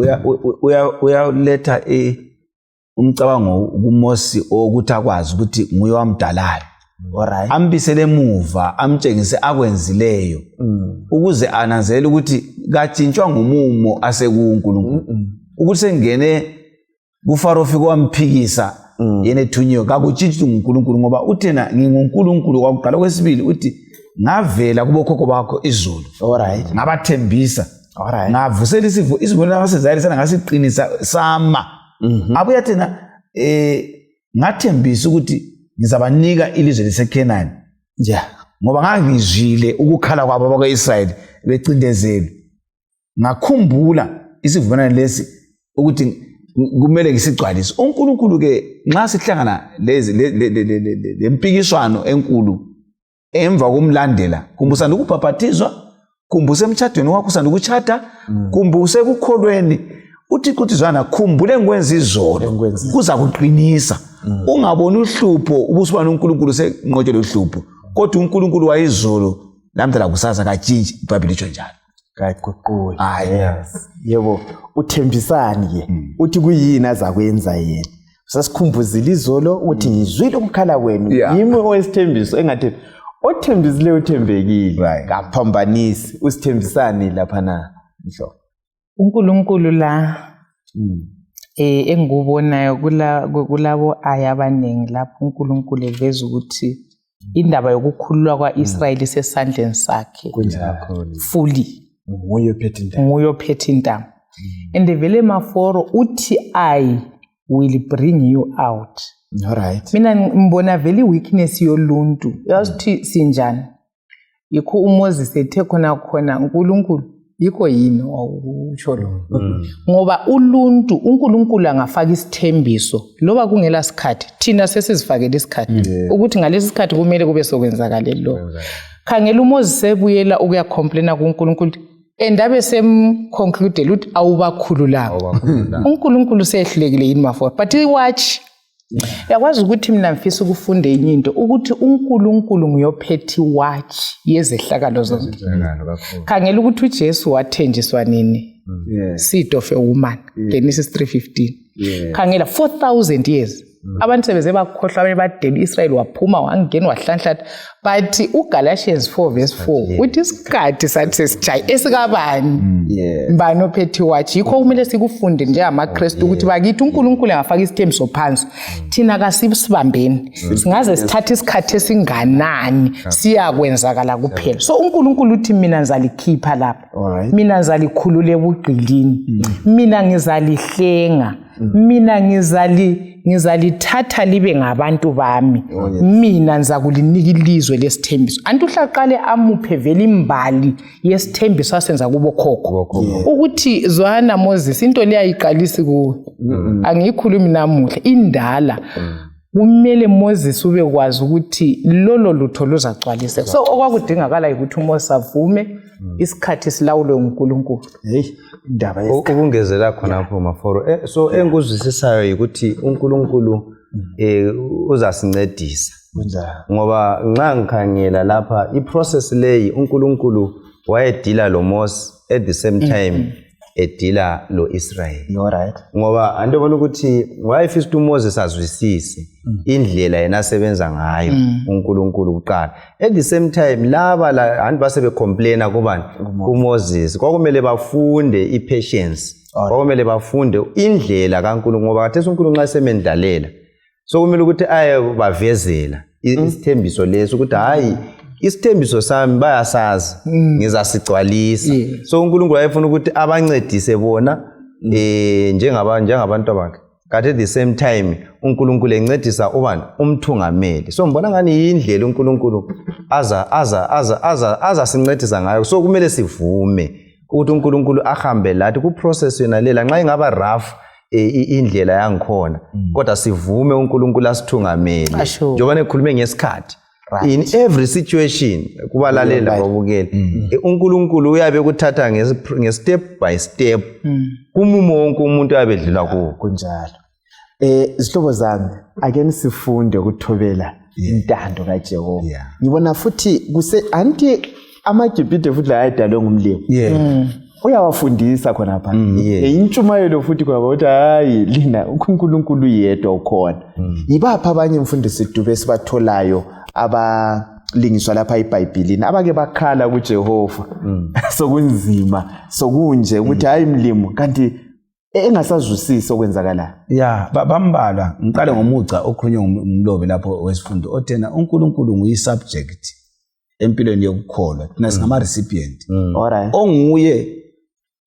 S2: uyaletha umcabango kuMosi owokuthi akwazi ukuthi nguye wamdalayo, ambisele emuva, amtshengise akwenzileyo, ukuze ananzelele ukuthi katshintshwa ngumumo asekuNkulunkulu, ukuthi sengene kuFaro ofike wamphikisa yena ethunyiwe, kakutshintshi nguNkulunkulu, ngoba uthena nginguNkulunkulu kwakuqala. Kwesibili uthi ngavela kubokhokho bakho izulu, ngabathembisa, ngavusela isifo, isivumelwano ngasenzayo sana ngasiqinisa sama. Abuya thina ngathembisa ukuthi ngizabanika ilizwe liseKhenani, ngoba ngangizwile ukukhala kwabo abakwa-Israyeli becindezelwe, ngakhumbula isivumelwano lesi ukuthi kumele ngisigcwalise. UNkulunkulu ke nxa sihlangana lezi lempikiswano enkulu emva komlandela, kumbe usanda ukubhabhathizwa, kumbe usemtshadweni wakho usanda ukutshata, kumbe usekukholweni, uThixo uthi zwana, khumbule engikwenza izolo, kuza kuqinisa. Ungaboni uhlupho ubusubana uNkulunkulu senqotshele uhlupho, kodwa uNkulunkulu wayizolo namhla lakusasa katshintshi, iBhayibheli itsho njalo.
S1: Kaguquli. Yes. Yebo, uthembisani ke? Uthi kuyini azakwenza yena? Sasikhumbuzile izolo ukuthi ngizwile ukukhala kwenu. Yimi owesithembiso engathi othembisileyo uthembekile. Kaphambanisi. Usithembisani lapha na? Mhlobo.
S3: uNkulunkulu la engikubonayo kulabo aya abaningi lapho uNkulunkulu eveza ukuthi indaba yokukhululwa kwa-Israyeli isesandleni sakhe fully.
S1: Nguye ophethe intambo.
S3: Nguye ophethe intambo. And vele Maforo uthi I will bring you out. Mina ngibona vele i-weakness yoluntu. Uyazi ukuthi sinjani? Yikho uMoses ethe khona khona uNkulunkulu yikho yini wawutsho lo, ngoba uluntu uNkulunkulu angafaka isithembiso loba kungela sikhathi, thina sesizifakele isikhathi ukuthi ngalesi sikhathi kumele kube sokwenzakale lo. Khangela uMoses ebuyela ukuyacomplaina kuNkulunkulu, and abe semconcludela ukuthi awubakhululanga. UNkulunkulu seyehlulekile yini Maforo? But iwatch yakwazi ukuthi mina ngifisa ukufunda enye into, ukuthi uNkulunkulu nguyophethe iwatch yezehlakalo zonke. Khangela ukuthi uJesu wathenjiswa nini, seed of a woman, Genesis 3:15. Khangela 4000 years. Abantu sebeze bakhohlwa, abanye badela u-Israyeli waphuma wangena wahlanhlatha, but uGalatians 4 verse 4 uthi isikhathi sathi sesijayi esikabani, mbani ophethe iwatshi. Yikho kumele sikufunde njengamaKristu ukuthi bakithi uNkulunkulu engafaka isithembiso phansi, thina kasisibambeni, singaze sithathe isikhathi esinganani, siyakwenzakala kuphela. So uNkulunkulu uthi mina ngizalikhipha lapha, mina ngizalikhulula ebugqilini, mina ngizalihlenga, mina ngizalithatha libe ngabantu bami, mina ngizakulinika ilizwe lesithembiso. Anti uhlaqale amuphe vele imbali yesithembiso asenza kubo khokho, ukuthi zwana Moses, into leyo ayiqalisi kuwe, angiyikhulumi namuhla, indala. Kumele Moses ube kwazi ukuthi lolo lutho luzagcwaliseka. So okwakudingakala ukuthi uMoses avume isikhathi silawulwe nguNkulunkulu.
S1: Hey, indaba
S4: Ukungezela khonapho, Maforo, so engikuzwisisayo yikuthi uNkulunkulu uzasincedisa, ngoba nxa ngikhangela lapha iprocess leyi, uNkulunkulu wayedila lo Moses at the same time edila lo Israel, ngoba andibona ukuthi wayefisa ukuthi uMoses azwisise indlela yena asebenza ngayo uNkulunkulu kuqala. At the same time laba la anti base becomplaina kubani? KuMoses. Kwakumele bafunde i-patience, kwakumele bafunde indlela kaNkulunkulu, ngoba khathesi uNkulunkulu nxa semendlalela, so kumele ukuthi ayebavezela isithembiso leso, ukuthi hayi, isithembiso sami bayasazi, ngizasigcwalisa. So uNkulunkulu wayefuna ukuthi abancedise bona njengabantu bakhe, kanti at the same time uNkulunkulu encedisa ubani? Umthungameli. So ngibona ngani yindlela uNkulunkulu aza aza aza aza azasincedisa ngayo. So kumele sivume ukuthi uNkulunkulu ahambe lathi ku-process yona lela, nxa ingaba rough indlela yangikhona, kodwa sivume uNkulunkulu asithungamele. Njengoba nekhulume ngesikhathi, in every situation, kubalalela, babukeli, uNkulunkulu uyabe kuthatha nge-step by step kumumo wonke umuntu uyabe edlula kuwo.
S1: Kunjalo. Zihlobo zami, ake nisifunde ukuthobela intando kaJehova. Ngibona futhi kuse anti amaGibhide futhi la ayedalwe ngumlimi. Uyawafundisa khonapha. Intshumayelo futhi khona ukuthi hayi lina, uNkulunkulu yedwa ukhona. Yibaphi abanye, mfundisi Dube, sibatholayo abalingiswa lapha eBhayibhelini abake bakhala kuJehova sokunzima sokunje ukuthi hayi mlimo, kanti engasazwisisi okwenzakalayo?
S2: Ya, bambalwa. Ngiqale ngomugca okhulunywe ngumlobi lapho wesifundo, othena uNkulunkulu nguyi-subject empilweni yokukholwa, thina singama-recipient. Onguye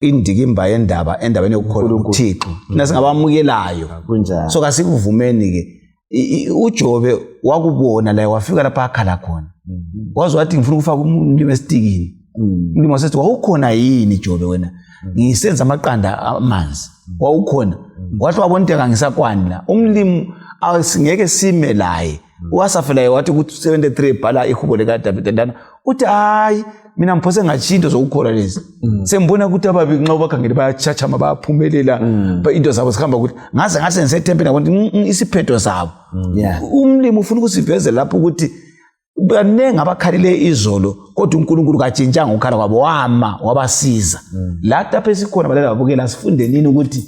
S2: indikimba yendaba endabeni yokukholwa uThixo, thina singabamukelayo. So kasikuvumeni-ke. UJobe wakubona laye, wafika lapha akhala khona, waze wathi ngifuna ukufaka umlimi esitikini. Umlimi wasethi, wawukhona yini Jobe wena ngisenza amaqanda amanzi? Wawukhona? Wathi wabona into angisakwani la umlimi, singeke sime laye. Wasafe laye wathi ku-73 ebhala ihubo likaDavide ndana, uthi hayi, mina ngiphose ngatshiya into zokukholwa lezi, sengibona ukuthi ababi nxa ubakhangele bayachachama, bayaphumelela, into zabo zihamba kuhle, ngaze ngase ngisethempeni ngabona ukuthi isiphetho sabo. Umlimi ufuna ukusivezela lapho ukuthi baningi abakhalile izolo, kodwa uNkulunkulu katshintshanga ukukhala kwabo, wama wabasiza. Lathi apha esikhona, balela babukela, sifunde nini ukuthi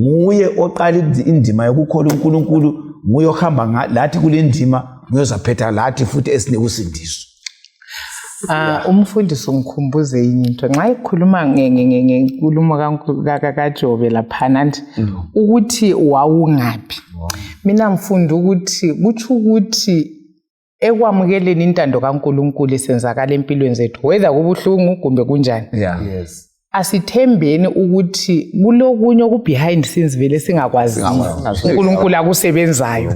S2: nguye oqala indima yokukholwa uNkulunkulu, nguye ohamba lathi kule ndima, nguye ozaphetha lathi futhi esinika usindiso.
S3: Ah, umfundisi ungikhumbuze enye into nxa ekhuluma ngenkulumo kaJobe laphana, nti ukuthi wawungaphi. Mina ngifunda ukuthi kutsho ukuthi ekwamukeleni intando kaNkulunkulu isenzakala empilweni zethu, whether kubuhlungu kumbe kunjani, asithembeni ukuthi kulokunye oku-behind scenes vele singakwaziyo uNkulunkulu akusebenzayo.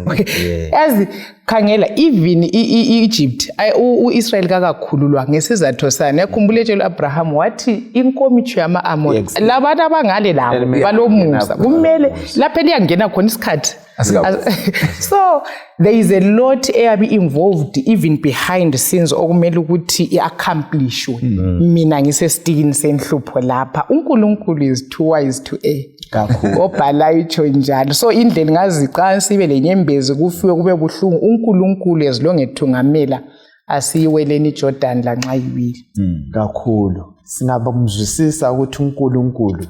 S3: Yazi, khangela even i-Egypt, u-Israyeli kakakhululwa ngesizatho sani? Yakhumbula etshela u-Abraham wathi inkomitsho yama-Amori, labantu abangale labo balomusa, kumele lapho eliyangena khona isikhathi. So there is a lot eyabe involved even behind scenes okumele ukuthi i-accomplishwe. Mina ngisesitikini senhlupho lapha, uNkulunkulu is too wise to err.
S1: Kakhulu.
S3: Obhalayo itsho njalo. So indlela ingaziqansa, ibe lenyembezi, kufiwe, kube buhlungu, uNkulunkulu as long ethungamela, asiyiweleni iJordan lanxa ibili.
S1: Kakhulu. Singabamzwisisa ukuthi uNkulunkulu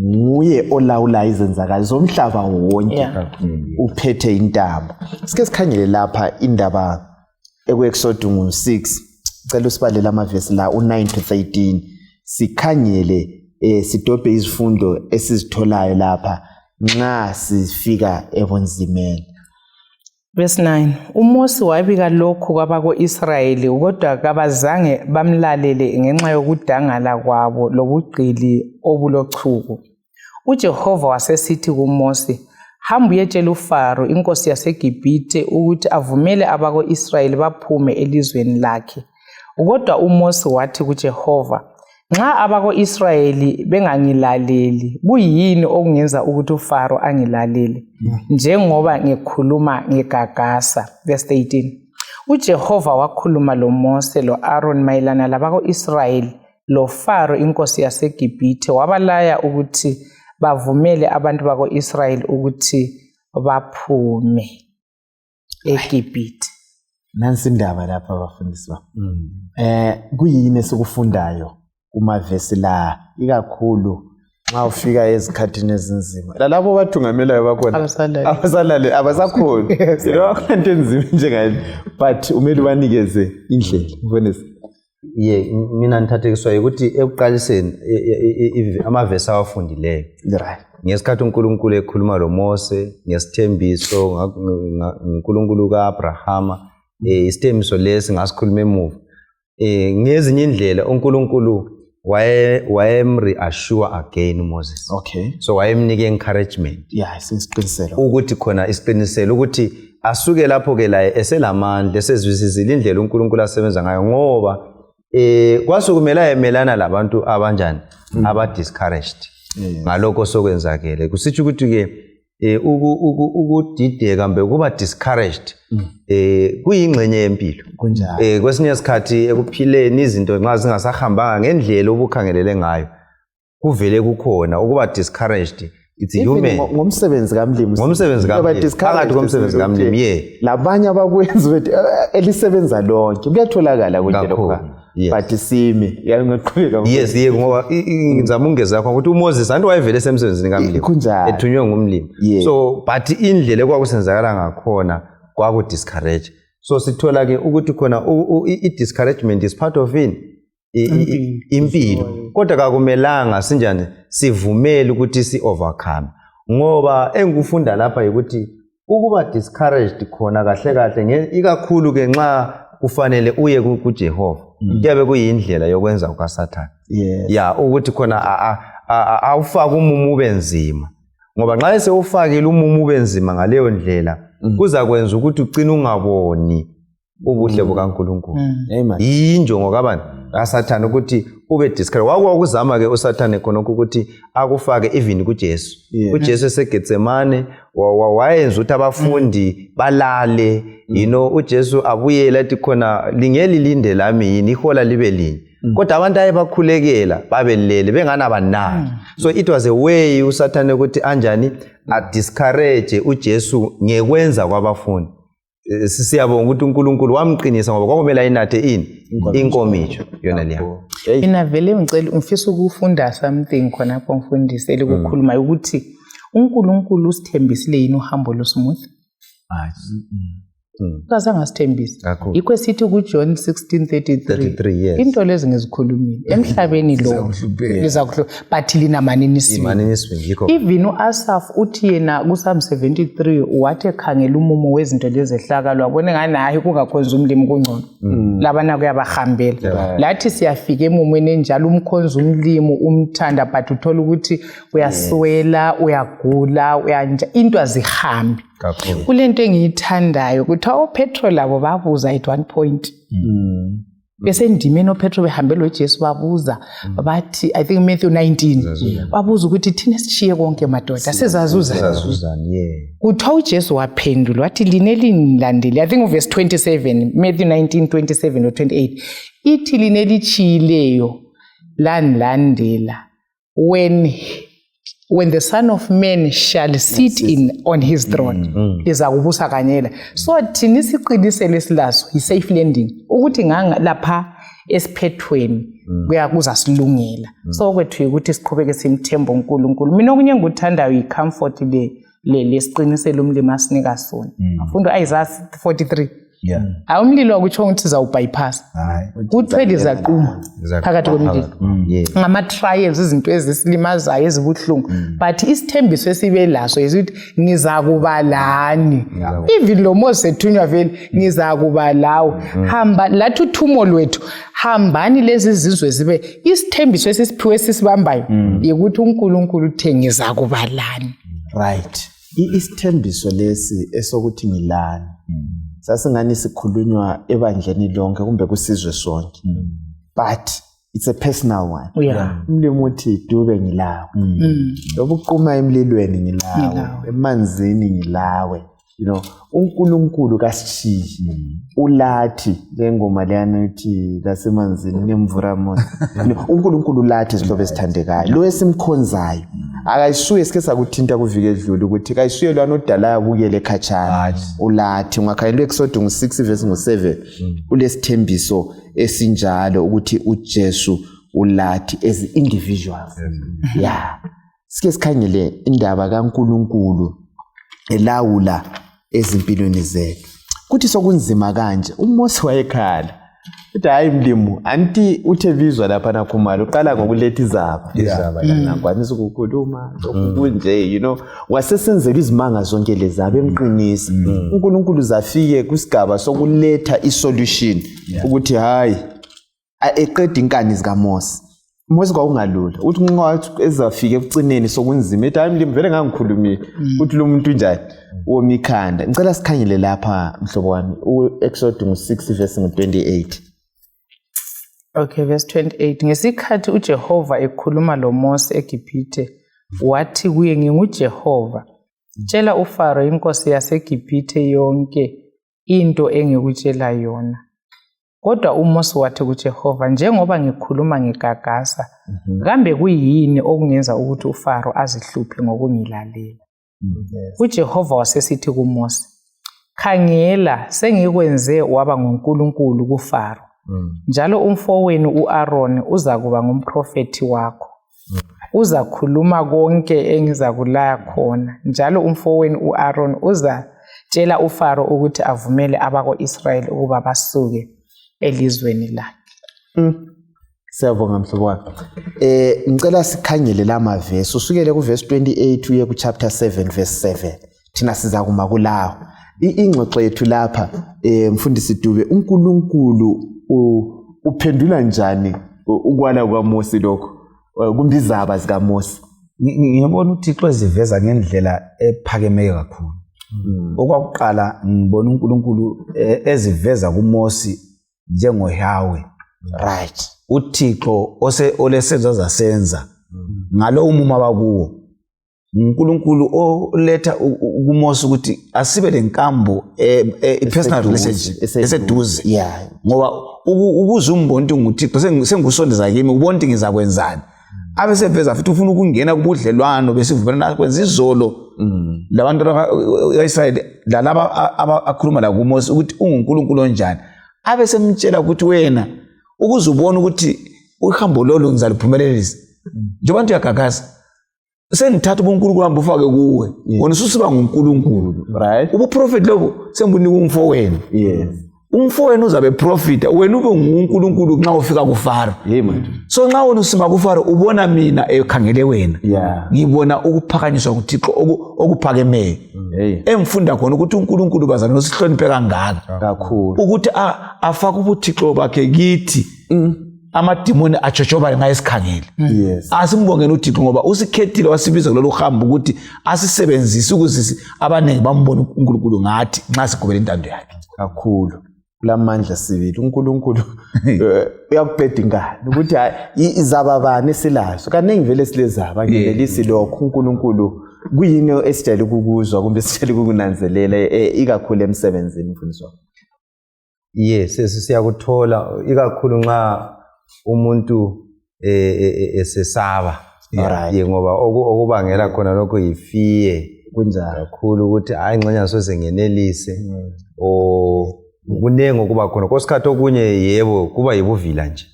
S1: nguye olawula izenzakalo zomhlaba wonke. Uphethe intambo. Sike sikhangele lapha indaba eku-Exodus 6. Cela usibalele amavesi la u9 to 13. Sikhangele sidobhe izifundo esizitholayo lapha nxa sifika ebunzimeni.
S3: Verse 9. UMosi wabika lokhu kwabako-Israyeli, kodwa kabazange bamlalele ngenxa yokudangala kwabo lobugqili obulochuku. UJehova wasesithi kuMosi, hamba uyetshela uFaro inkosi yaseGibhithe ukuthi avumele abako-Israyeli baphume elizweni lakhe. Kodwa uMosi wathi kuJehova, nxa abako-Israyeli bengangilaleli, kuyini okungenza ukuthi uFaro angilalele njengoba ngikhuluma ngegagasa? Verse 13. UJehova wakhuluma loMose lo-Aaron mayelana labako-Israyeli loFaro inkosi yaseGibhithe, wabalaya ukuthi bavumele abantu bako-Israyeli ukuthi baphume eGibhithe.
S1: Nansi indaba lapha bafundisi ba. Kuyini esikufundayo kumavesi la, ikakhulu nxa ufika ezikhathini ezinzima? Lalabo bathungamelayo bakhona abasalale, abasakhona. Akula nto enzima njengale, but umele ubanikeze indlela, mfundisi.
S4: Ye, mina ngithathekiswa ukuthi ekuqaliseni amavesi awafundileyo. Ngesikhathi uNkulunkulu ekhuluma loMose ngesithembiso nguNkulunkulu kaAbrahama, isithembiso lesi ngasikhuluma emuva. Ngezinye indlela uNkulunkulu wayemreassure again uMoses. So wayemnika encouragement.
S1: Yeah, isiqiniselo.
S4: Ukuthi khona isiqiniselo ukuthi asuke lapho ke laye eselamandla, esezwisisile indlela uNkulunkulu asebenza ngayo, ngoba kwasukumela ayemelana labantu abanjani, aba discouraged ngalokho sokwenzakele. Kusitsho ukuthi ke ukudideka mbe kuba discouraged kuyingxenye yempilo. Kwesinye isikhathi ekuphileni izinto nxa zingasahambanga ngendlela obukhangelele ngayo, kuvele kukhona ukuba discouraged. It's human.
S1: Ngomsebenzi kamlimi.
S4: Ngomsebenzi kamlimi. Phakathi komsebenzi kamlimi, yeah.
S1: Labanye abakwenza ukuthi elisebenza lonke kuyatholakala konke lokho. But simi yangaqhubeka.
S4: Yes, yebo, ngoba ngizama ukungeza yakho ukuthi uMoses anti wayevele esemsebenzini kamlimi. Ethunywe ngumlimi. So but indlela ekwakusenzakala ngakhona kwaku discourage. So sithola ke ukuthi khona i discouragement is part of it. Impilo. Kodwa kakumelanga sinjani sivumele ukuthi si overcome, ngoba engikufunda lapha ukuthi ukuba discouraged khona kahle kahle ikakhulu ke nxa kufanele uye kuJehova, kuyabe kuyindlela yokwenza kukaSathane. Ya, ukuthi khona awufake umumo ube nzima, ngoba nxa esewufakile umumo ube nzima ngaleyo ndlela, kuzakwenza ukuthi ugcine ungaboni ubuhle bukaNkulunkulu. Yinjongo kabani kaSathane ukuthi ube discouraged. Wakwakuzama ke uSathane khona ukuthi akufake even kuJesu. UJesu eseGetsemane wayenza ukuthi abafundi balale, you know, uJesu abuyele athi khona lingeli linde lami yini, ihola libe linye. Kodwa abantu ayebakhulekela babelele bengana banaki. So it was a way uSathane ukuthi anjani a discourage uJesu ngekwenza kwabafundi. Siyabonga ukuthi uNkulunkulu wamqinisa, ngoba kwakumele ayinathe ini inkomicho yona leyo.
S3: Mina vele ngicela ngifisa ukufunda something khonapho mfundisi elikukhuluma ukuthi uNkulunkulu usithembisile yini uhambo lo smooth? Kazange asithembise. Yikho esithi kuJohn 16:33 into lezi ngizikhulumile emhlabeni lo lizakuhlupheka, but lina manini
S4: isibili.
S3: Even uAsaf uthi yena kuPsalm 73 wathi ekhangela umumo wezinto lezehlakalo wabona ngani hayi kungakhonza umlimi kungcono. Labana kuyabahambela. Lathi siyafika emumweni enjalo, umkhonza umlimi umthanda, but uthola ukuthi uyaswela, uyagula, uyanja, into azihambi. Kulento engiyithandayo kuthiwa oPetro labo babuza at one point. Besendimeni oPetro behambe loJesu babuza bathi, I think Matthew 19, babuza ukuthi thina sishiye konke madoda sizazuzani. Kuthiwa uJesu waphendula wathi line linilandele, I think verse 27, Matthew 19 27 or 28, ithi line lichiyileyo lanilandela when the Son of Man shall sit in on his throne, lizakubusa kanyela. So thina isiqiniselo esilaso yi-safe landing, ukuthi nganga lapha Esiphethweni kuyakuzasilungela. So kwethu ukuthi siqhubeke simthemba uNkulunkulu. Mina okunye engikuthandayo yi-comfort le lesiqiniselo umlimi asinika sona. Mfundo Isaiah 43. Hayi, umlilo akutsho ukuthi sizawubypass. Kuthiwe lizaquma phakathi komlilo. Ngama-trials, izinto ezisilimazayo, ezibuhlungu, but isithembiso esibe laso yisithi ngizakuba lani. Even lo Mose ethunywa vele, ngizakuba lawe, hamba lathi uthumo lwethu, hambani lezi zizwe zibe isithembiso esisiphiwe esisibambayo yikuthi uNkulunkulu uthe ngizakuba lani.
S1: Right, isithembiso lesi esokuthi ngilani sasingani sikhulunywa ebandleni lonke kumbe kusizwe sonke, but it's a personal one. Umlimi uthi, "Dube, ngilawe. Loba uquma emlilweni, ngilawe.
S3: Ngilawe.
S1: Emanzini ngilawe." UNkulunkulu kasishiyi, ulathi lengoma leyana ithi lasemanzini nemvura mona. UNkulunkulu ulathi, zihlobo ezithandekayo. Lo esimkhonzayo akayisuye, sike sakuthinta kuviki edlule ukuthi kayisuye lwana odalayo abukele khatshana. Ulathi. Ungakhangela u-Exodus ngu-6 verse ngu-7, ulesithembiso esinjalo ukuthi uJesu ulathi as individuals. Yeah, sike sikhangele indaba kaNkulunkulu elawula ezimpilweni zethu. Kuthi sokunzima kanje, uMose wayekhala uthi, "Hayi mlimu, anti uthe bizwa lapha nakhumalo uqala ngokuletha izaba."
S4: Izaba,
S1: Ngakwanisa ukukhuluma lokhu kunje, wasesenzela izimanga zonke lezaba emqinisa. UNkulunkulu zafike kusigaba sokuletha isolution ukuthi hayi, eqeda inkani zikaMose. Mose kwakungalula ukuthi nxa ezafika ekucineni sokunzima ethi, "Hayi mlimi, vele ngangikhulumile ukuthi lo muntu njani woma ikhanda." Ngicela sikhangele lapha, mhlobo wami, u-Exodus ngu-6 verse ngu-28.
S3: Okay, verse 28. Ngesikhathi uJehova ekhuluma loMose eGibhithe, wathi kuye, "NginguJehova. Tshela uFaro inkosi yaseGibhithe yonke into engikutshela yona." Kodwa uMose wathi kuJehova, "Njengoba ngikhuluma ngigagasa, kambe kuyini okungenza ukuthi uFaro azihluphe ngokungilalela?" UJehova wasesithi kuMose, "Khangela, sengikwenze waba nguNkulunkulu kuFaro, njalo umfowenu uAron uzakuba ngumprofethi wakho. Uzakhuluma konke engizakulaya khona, njalo umfowenu uAron uzatshela uFaro ukuthi avumele abako-Israyeli ukuba basuke elizweni lakhe."
S1: Siyabonga, mhlobo wami. Ngicela sikhangele la mavesi, usukele kuvesi 28 uye ku-chapter 7 verse 7. Thina siza kuma kulawo. Ingxoxo yethu lapha, mfundisi Dube, uNkulunkulu uphendula njani ukwala kwaMosi lokho, kumbe izaba zikaMosi?
S2: Ngibona uThixo eziveza ngendlela ephakemeyo kakhulu. Okwakuqala, ngibona uNkulunkulu eziveza kuMosi njengoYahweh, uThixo ose olesenzo azasenza ngalo umumo abakuwo. uNkulunkulu oletha kuMose ukuthi asibe lenkambo, i-personal relationship eseduze, ngoba ukuze umbone ukuthi nguThixo, sengikusondeza kimi, ubone ukuthi ngizakwenzani. Abe seveza futhi ufuna ukungena kubudlelwano besivumelwano kwenza izolo labantu ba-Israyeli lalaba akhuluma la kuMose ukuthi unguNkulunkulu onjani. Abe semtshela ukuthi wena ukuze ubone ukuthi uhambo lolu ngizaluphumelelisa, njengoba nto uyagagasa, sengithatha ubunkulunkulu hamba ufake kuwe, wena ususiba nguNkulunkulu. Ubuprofethi lobu sengibunika umfowenu. Umfowenu uzabe profita, wena ube nguNkulunkulu nxa ufika kuFaro.
S1: Hey man.
S2: So nxa wena usima kuFaro, ubona mina ekhangele wena. Ngibona ukuphakanyiswa nguThixo okuphakemeyo
S1: Hey.
S2: engifunda khona ukuthi uNkulunkulu, bazalwane, usihloniphe kangaka
S1: Kakhulu.
S2: ukuthi afake ubuthixo bakhe kithi, amadimoni atshotshoba ngaye esikhangele. Asimbongeni uThixo ngoba usikhethile, wasibiza kulolu hambo ukuthi asisebenzise ukuze abaningi bambone uNkulunkulu ngathi nxa sigubela intando yakhe.
S1: Kakhulu. Kulamandla sibili uNkulunkulu, uyakubheda inkani ukuthi hayi, izaba bani esilazo kaningi, vele silezaba ngenelisi lokho. uNkulunkulu kuyini esijayele ukukuzwa kumbe esijayele ukukunanzelela, ikakhulu emsebenzini, mfundisi wami?
S4: Yes, siyakuthola ikakhulu nxa umuntu esesaba. Ye, ngoba okubangela khona lokho yi-fear kakhulu, ukuthi hayi, ngxenye soze ngenelise or Kuningi okuba khona kwesikhathi okunye, yebo, kuba yibuvila nje.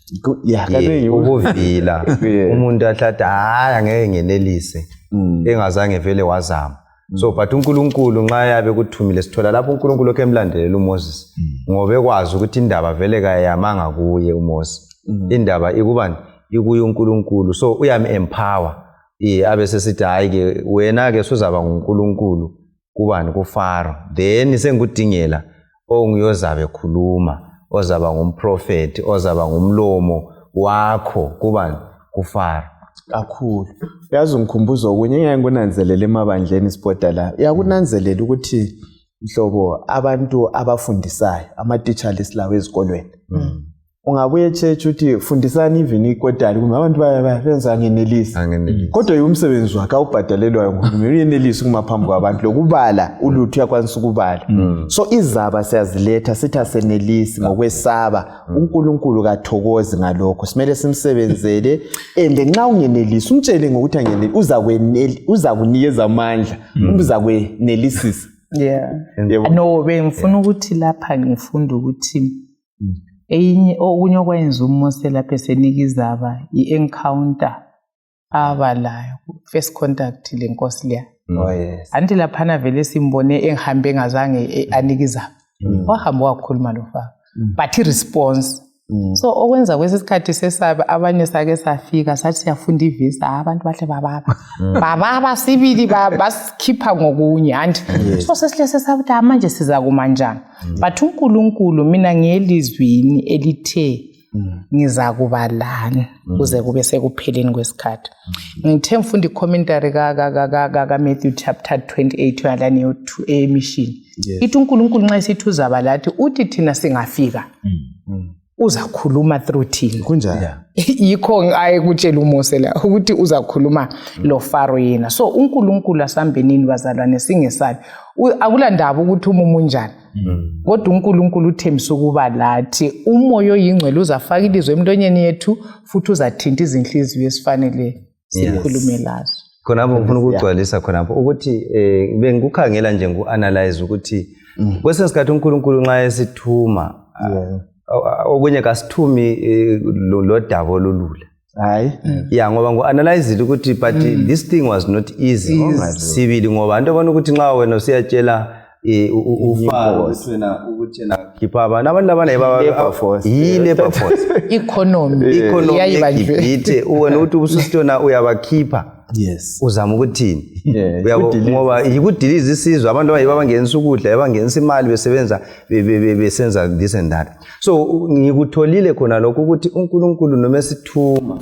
S4: Ubuvila. Umuntu ahlathi hayi, angeke ngenelise, engazange vele wazama. So but uNkulunkulu nxa yabe kuthumile, sithola lapho uNkulunkulu lokhu emlandelela uMoses, ngoba ekwazi ukuthi indaba vele kayamanga kuye uMoses, indaba ikubani? Ikuye uNkulunkulu. So uyam-empower, abe sesithi hayi-ke, wena-ke suzaba nguNkulunkulu kubani? KuFaro. Then sengikudingela onguyozabe khuluma, ozaba ngumprofethi, ozaba ngumlomo wakho kubani? KuFaro.
S1: Kakhulu. Uyazi, ngikhumbuza okunye engeke ngikunanzelele emabandleni sibhoda la. Uyakunanzelela ukuthi mhlobo abantu abafundisayo, amatitsha lesilawo ezikolweni, ungabuya e-church uthi fundisani even ikotali, kumbe abantu benza ngenelisi, kodwa yiwo umsebenzi wakhe awubhadalelwayo nguhulumeni, uyenelisa ukuma phambi kwabantu lokubala ulutho, uyakwanisa ukubala. So izaba siyaziletha sithi asenelisi ngokwesaba. UNkulunkulu kathokozi ngalokho. Simele simsebenzele, and nxa ungenelisi umtshele ngokuthi angeneli, uzakunikeza amandla, uzakwenelisisa.
S3: Yeah, no, bengifuna ukuthi lapha ngifunda ukuthi eyinye okunye okwayenza uMose lapho esenika izaba, i-encounter aba layo, first contact lenkosi leya.
S1: Oh yes.
S3: Anti laphana vele simbone engihambe engazange anike izaba, wahamba wakhuluma lo Faro, but i-response. So okwenza kwesikhathi sesabe abanye sake safika sathi siyafunda ivisa, abantu bahle bababa bababa sibili, basikhipha ngokunye, anti so sesihle sesaba ukuthi, "Ah, manje siza kuma njani?" But uNkulunkulu, mina ngiyelizwini elithe ngizakuba lani kuze kube sekupheleni kwesikhathi. Ngithe ngifunda i-commentary ka-Matthew chapter 28 yalani yo-2 emission, ithi uNkulunkulu nxa esithi uzaba lathi, uthi thina singafika uzakhuluma through thina.
S1: Kunjani?
S3: Yikho ayekutshela uMose la ukuthi uzakhuluma lo Faro yena. So uNkulunkulu, asambenini bazalwane, singesabi. Akulandaba ukuthi umumo unjani, kodwa uNkulunkulu uthembisa ukuba lathi. Umoya oyingcwele uzafaka ilizwe emlonyeni yethu, futhi uzathinta izinhliziyo esifanele sikhulume lazo.
S4: Khonapho ngifuna ukugcwalisa khonapho ukuthi bengikukhangela nje, ngu-analyze ukuthi kwesinye isikhathi uNkulunkulu nxa esithuma, okunye kasithumi lodaba olulula.
S1: Hayi.
S4: Ya, ngoba ngu-analyzile ukuthi but this thing was not easy sibili, ngoba into obona ukuthi nxa wena usiyatshela uFaro ukuthi wena khipha abantu labana,
S1: Labor force.
S4: yi-labor force,
S3: economy
S4: economy
S3: yayibanjwe.
S4: yeGibhithe, wena uthi ubususithi wena uyabakhipha, uzama ukuthini? Uyabo, ngoba yikudiliza isizwe, abantu abayibo abangenisa ukudla, abangenisa imali, besebenza besenza this and that. So ngikutholile khona lokho ukuthi uNkulunkulu noma esithuma,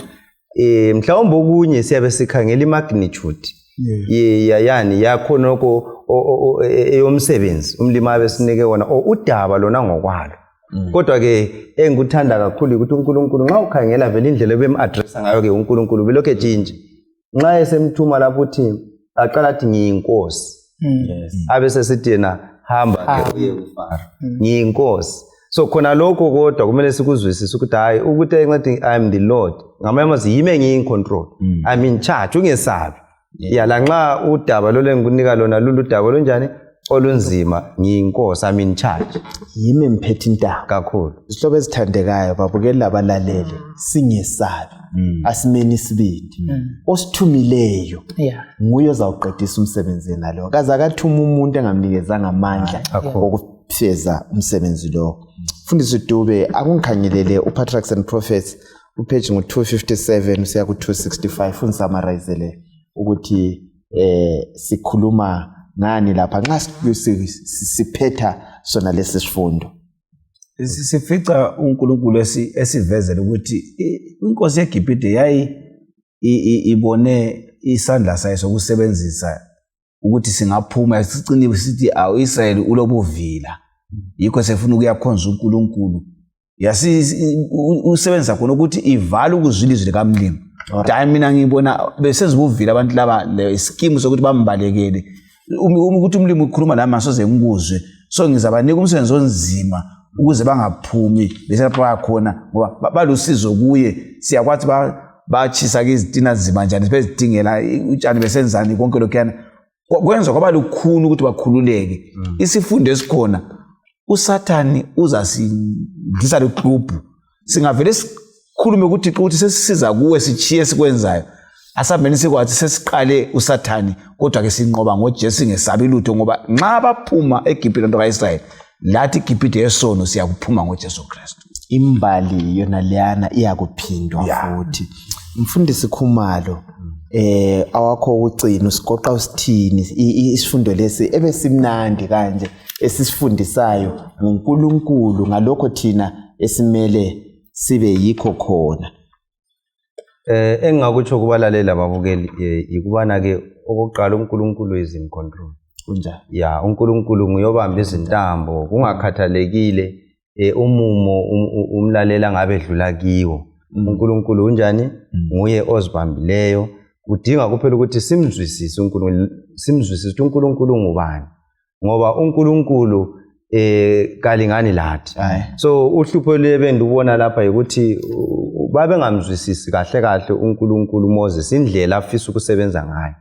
S4: mhlawumbe okunye siyabe sikhangela i-magnitude yani yakhonokho eyomsebenzi umlimi abe sinike wona or udaba lona ngokwalo. Kodwa ke engikuthanda kakhulu ukuthi uNkulunkulu, nxa ukhangela vele indlela ebem-addressa ngayo ke uNkulunkulu, belokhu etshintsha nxa esemthuma lapho, uthi aqala athi ngiyinkosi, abe sesithi yena hamba ke uye kuFaro, ngiyinkosi. So khona lokho kodwa kumele sikuzwisise ukuthi hayi, ukuthi engathi I am the Lord, ngamanye amazwi yimi engiyi-in control, I'm in charge, ungesabi. Ya, lanxa udaba lolu engikunika lona luludaba olunjani, olunzima, ngiyinkosi, I'm in charge.
S1: Yimi ngiphethe intaba.
S4: Kakhulu.
S1: Zihlobo ezithandekayo, babukeli labalaleli, singesabi, asimeni isibindi. Osithumileyo nguye ozawuqedisa umsebenzi yena lo. Kaze akathuma umuntu engamnikezanga amandla okufeza umsebenzi lowo. Mfundisi Dube, akungikhangelele uPatriarchs and Prophets, upage ngu-257 usiya ku-265, ungisummarize ukuthi sikhuluma ngani lapha nxa siphetha sona lesi sifundo.
S2: Sifica uNkulunkulu esivezela ukuthi inkosi yeGibhithe yayi ibone isandla sayo sokusebenzisa ukuthi singaphuma, sicine sithi awu, Israyeli ulobuvila, yikho sefuna ukuyakhonza uNkulunkulu. Yasi usebenzisa khona ukuthi ivale ukuzwa ilizwi likamlimi. Hayi, mina ngibona besenza ubuvila abantu laba, le skimu sokuthi bambalekele. Ukuthi umlimi ukhuluma lami asoze ngikuzwe, so ngizabanika umsebenzi onzima ukuze bangaphumi beselapho bakhona, ngoba balusizo kuye. Siyakwazi batshisa-ke izitina zima njani, bezidingela utshani, besenzani, konke lokhuyana kwenza kwaba lukhuni ukuthi bakhululeke. Isifundo esikhona uSathane uzasidlisa luklubhu. Singavele sikhulume kuThixo ukuthi sesisiza kuwe, sitshiye esikwenzayo, asambeni sikwazi sesiqale uSathane, kodwa ke sinqoba ngoJesu singesabi lutho, ngoba nxa baphuma eGibhithe abantu ka-Israyeli, lathi iGibhithe yesono siyakuphuma ngoJesu Kristu.
S1: Imbali yona leyana iyakuphindwa futhi. Mfundisi Khumalo, awakho ukugcina usigoqa usithini isifundo lesi ebesimnandi kanje esisifundisayo ngoNkulunkulu, ngalokho thina esimele sibe yikho khona?
S4: Engingakutsho kubalaleli ababukeli ikubana ke okokuqala uNkulunkulu is in control.
S1: Kunjani?
S4: Ya, uNkulunkulu nguyobamba izintambo kungakhathalekile umumo umlalela ngabe edlula kiwo. uNkulunkulu unjani? Nguye ozibambileyo. Kudinga kuphela ukuthi simzwisise uNkulunkulu, simzwisise ukuthi uNkulunkulu ngubani, ngoba uNkulunkulu kalingani lathi. So uhlupho lebendubona lapha ukuthi babengamzwisisi kahle kahle uNkulunkulu Moses indlela afisa ukusebenza ngayo.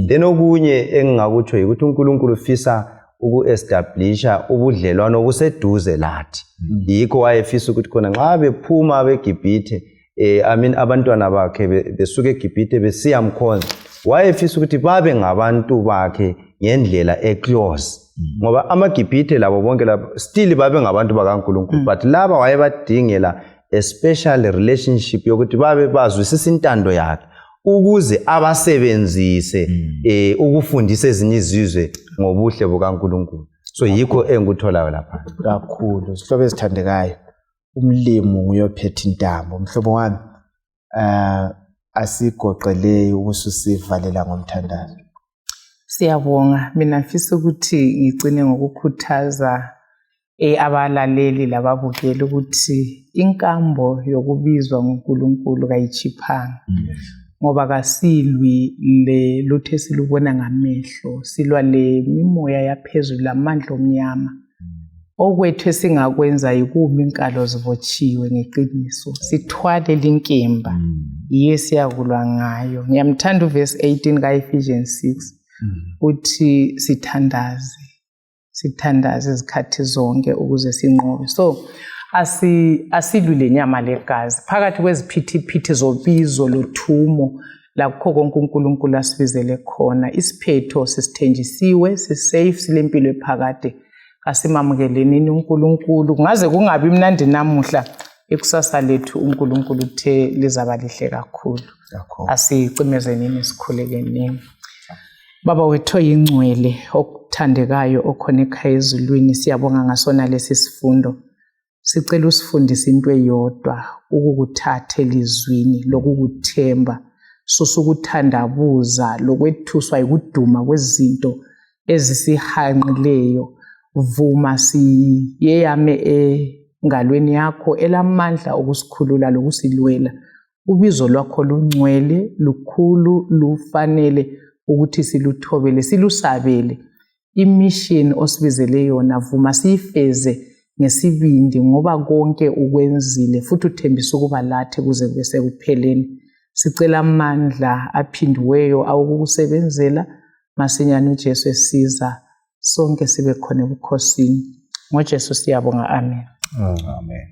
S4: Then okunye engingakutsho ukuthi uNkulunkulu ufisa uku-establisha ubudlelwano obuseduze lathi. Yikho wayefisa ukuthi khona nxa bephuma beGibhithe, I mean abantwana bakhe besuka eGibhithe besiyamkhonza, wayefisa ukuthi babe ngabantu bakhe ngendlela eclose. Ngoba amaGibhithe labo bonke labo still babe ngabantu bakaNkulunkulu, but laba wayebadingela a special relationship yokuthi babe bazwisisa intando yakhe ukuze abasebenzise ukufundisa ezinye izizwe ngobuhle bukaNkulunkulu. So yikho engikutholayo lapha
S1: kakhulu. Sihlobo ezithandekayo, umlimi nguyophetha intambo. Mhlobo wami, asigoqele ukususivalela ngomthandazo.
S3: Siyabonga. Mina ngifisa ukuthi ngigcine ngokukhuthaza abalaleli lababukeli ukuthi inkambo yokubizwa nguNkulunkulu kayichiphanga, ngoba kasilwi le lutho esilubona ngamehlo, silwa le mimoya yaphezulu lamandla omnyama. Okwethu esingakwenza yikuma inkalo zibotshiwe ngeqiniso, sithwale linkemba yiyo siyakulwa ngayo. Ngiyamthanda uverse 18 ka-Ephesians 6 uthi sithandaze, sithandaze izikhathi zonke ukuze sinqobe. So asilwi lenyama legazi phakathi kweziphithiphithi zobizo lothumo lakho konke uNkulunkulu asibizele khona. Isiphetho sisithenjisiwe, sisafe, silempilo ephakade. Asimamukeleni uNkulunkulu, kungaze kungabi mnandi namuhla, ikusasa lethu uNkulunkulu uthe lizaba lihle kakhulu. Asicimezenini sikhulekeni. Baba wethu oyingcwele okuthandekayo okhona ekhaya ezulwini, siyabonga ngasona lesi sifundo. Sicela usifundise into eyodwa, ukukuthatha elizwini lokukuthemba, susa ukuthandabuza lokwethuswa yikuduma kwezinto ezisihanqileyo. Vuma siyeyame engalweni yakho elamandla okusikhulula lokusilwela. Ubizo lwakho lungcwele, lukhulu, lufanele ukuthi siluthobele, silusabele. Imission osibizele yona, vuma siyifeze ngesibindi, ngoba konke ukwenzile futhi uthembisa ukuba lathi kuze kube sekupheleni. Sicela amandla aphindiweyo awokukusebenzela masinyane uJesu esiza, sonke sibe khona ebukhosini. NgoJesu siyabonga, amen.
S2: Amen.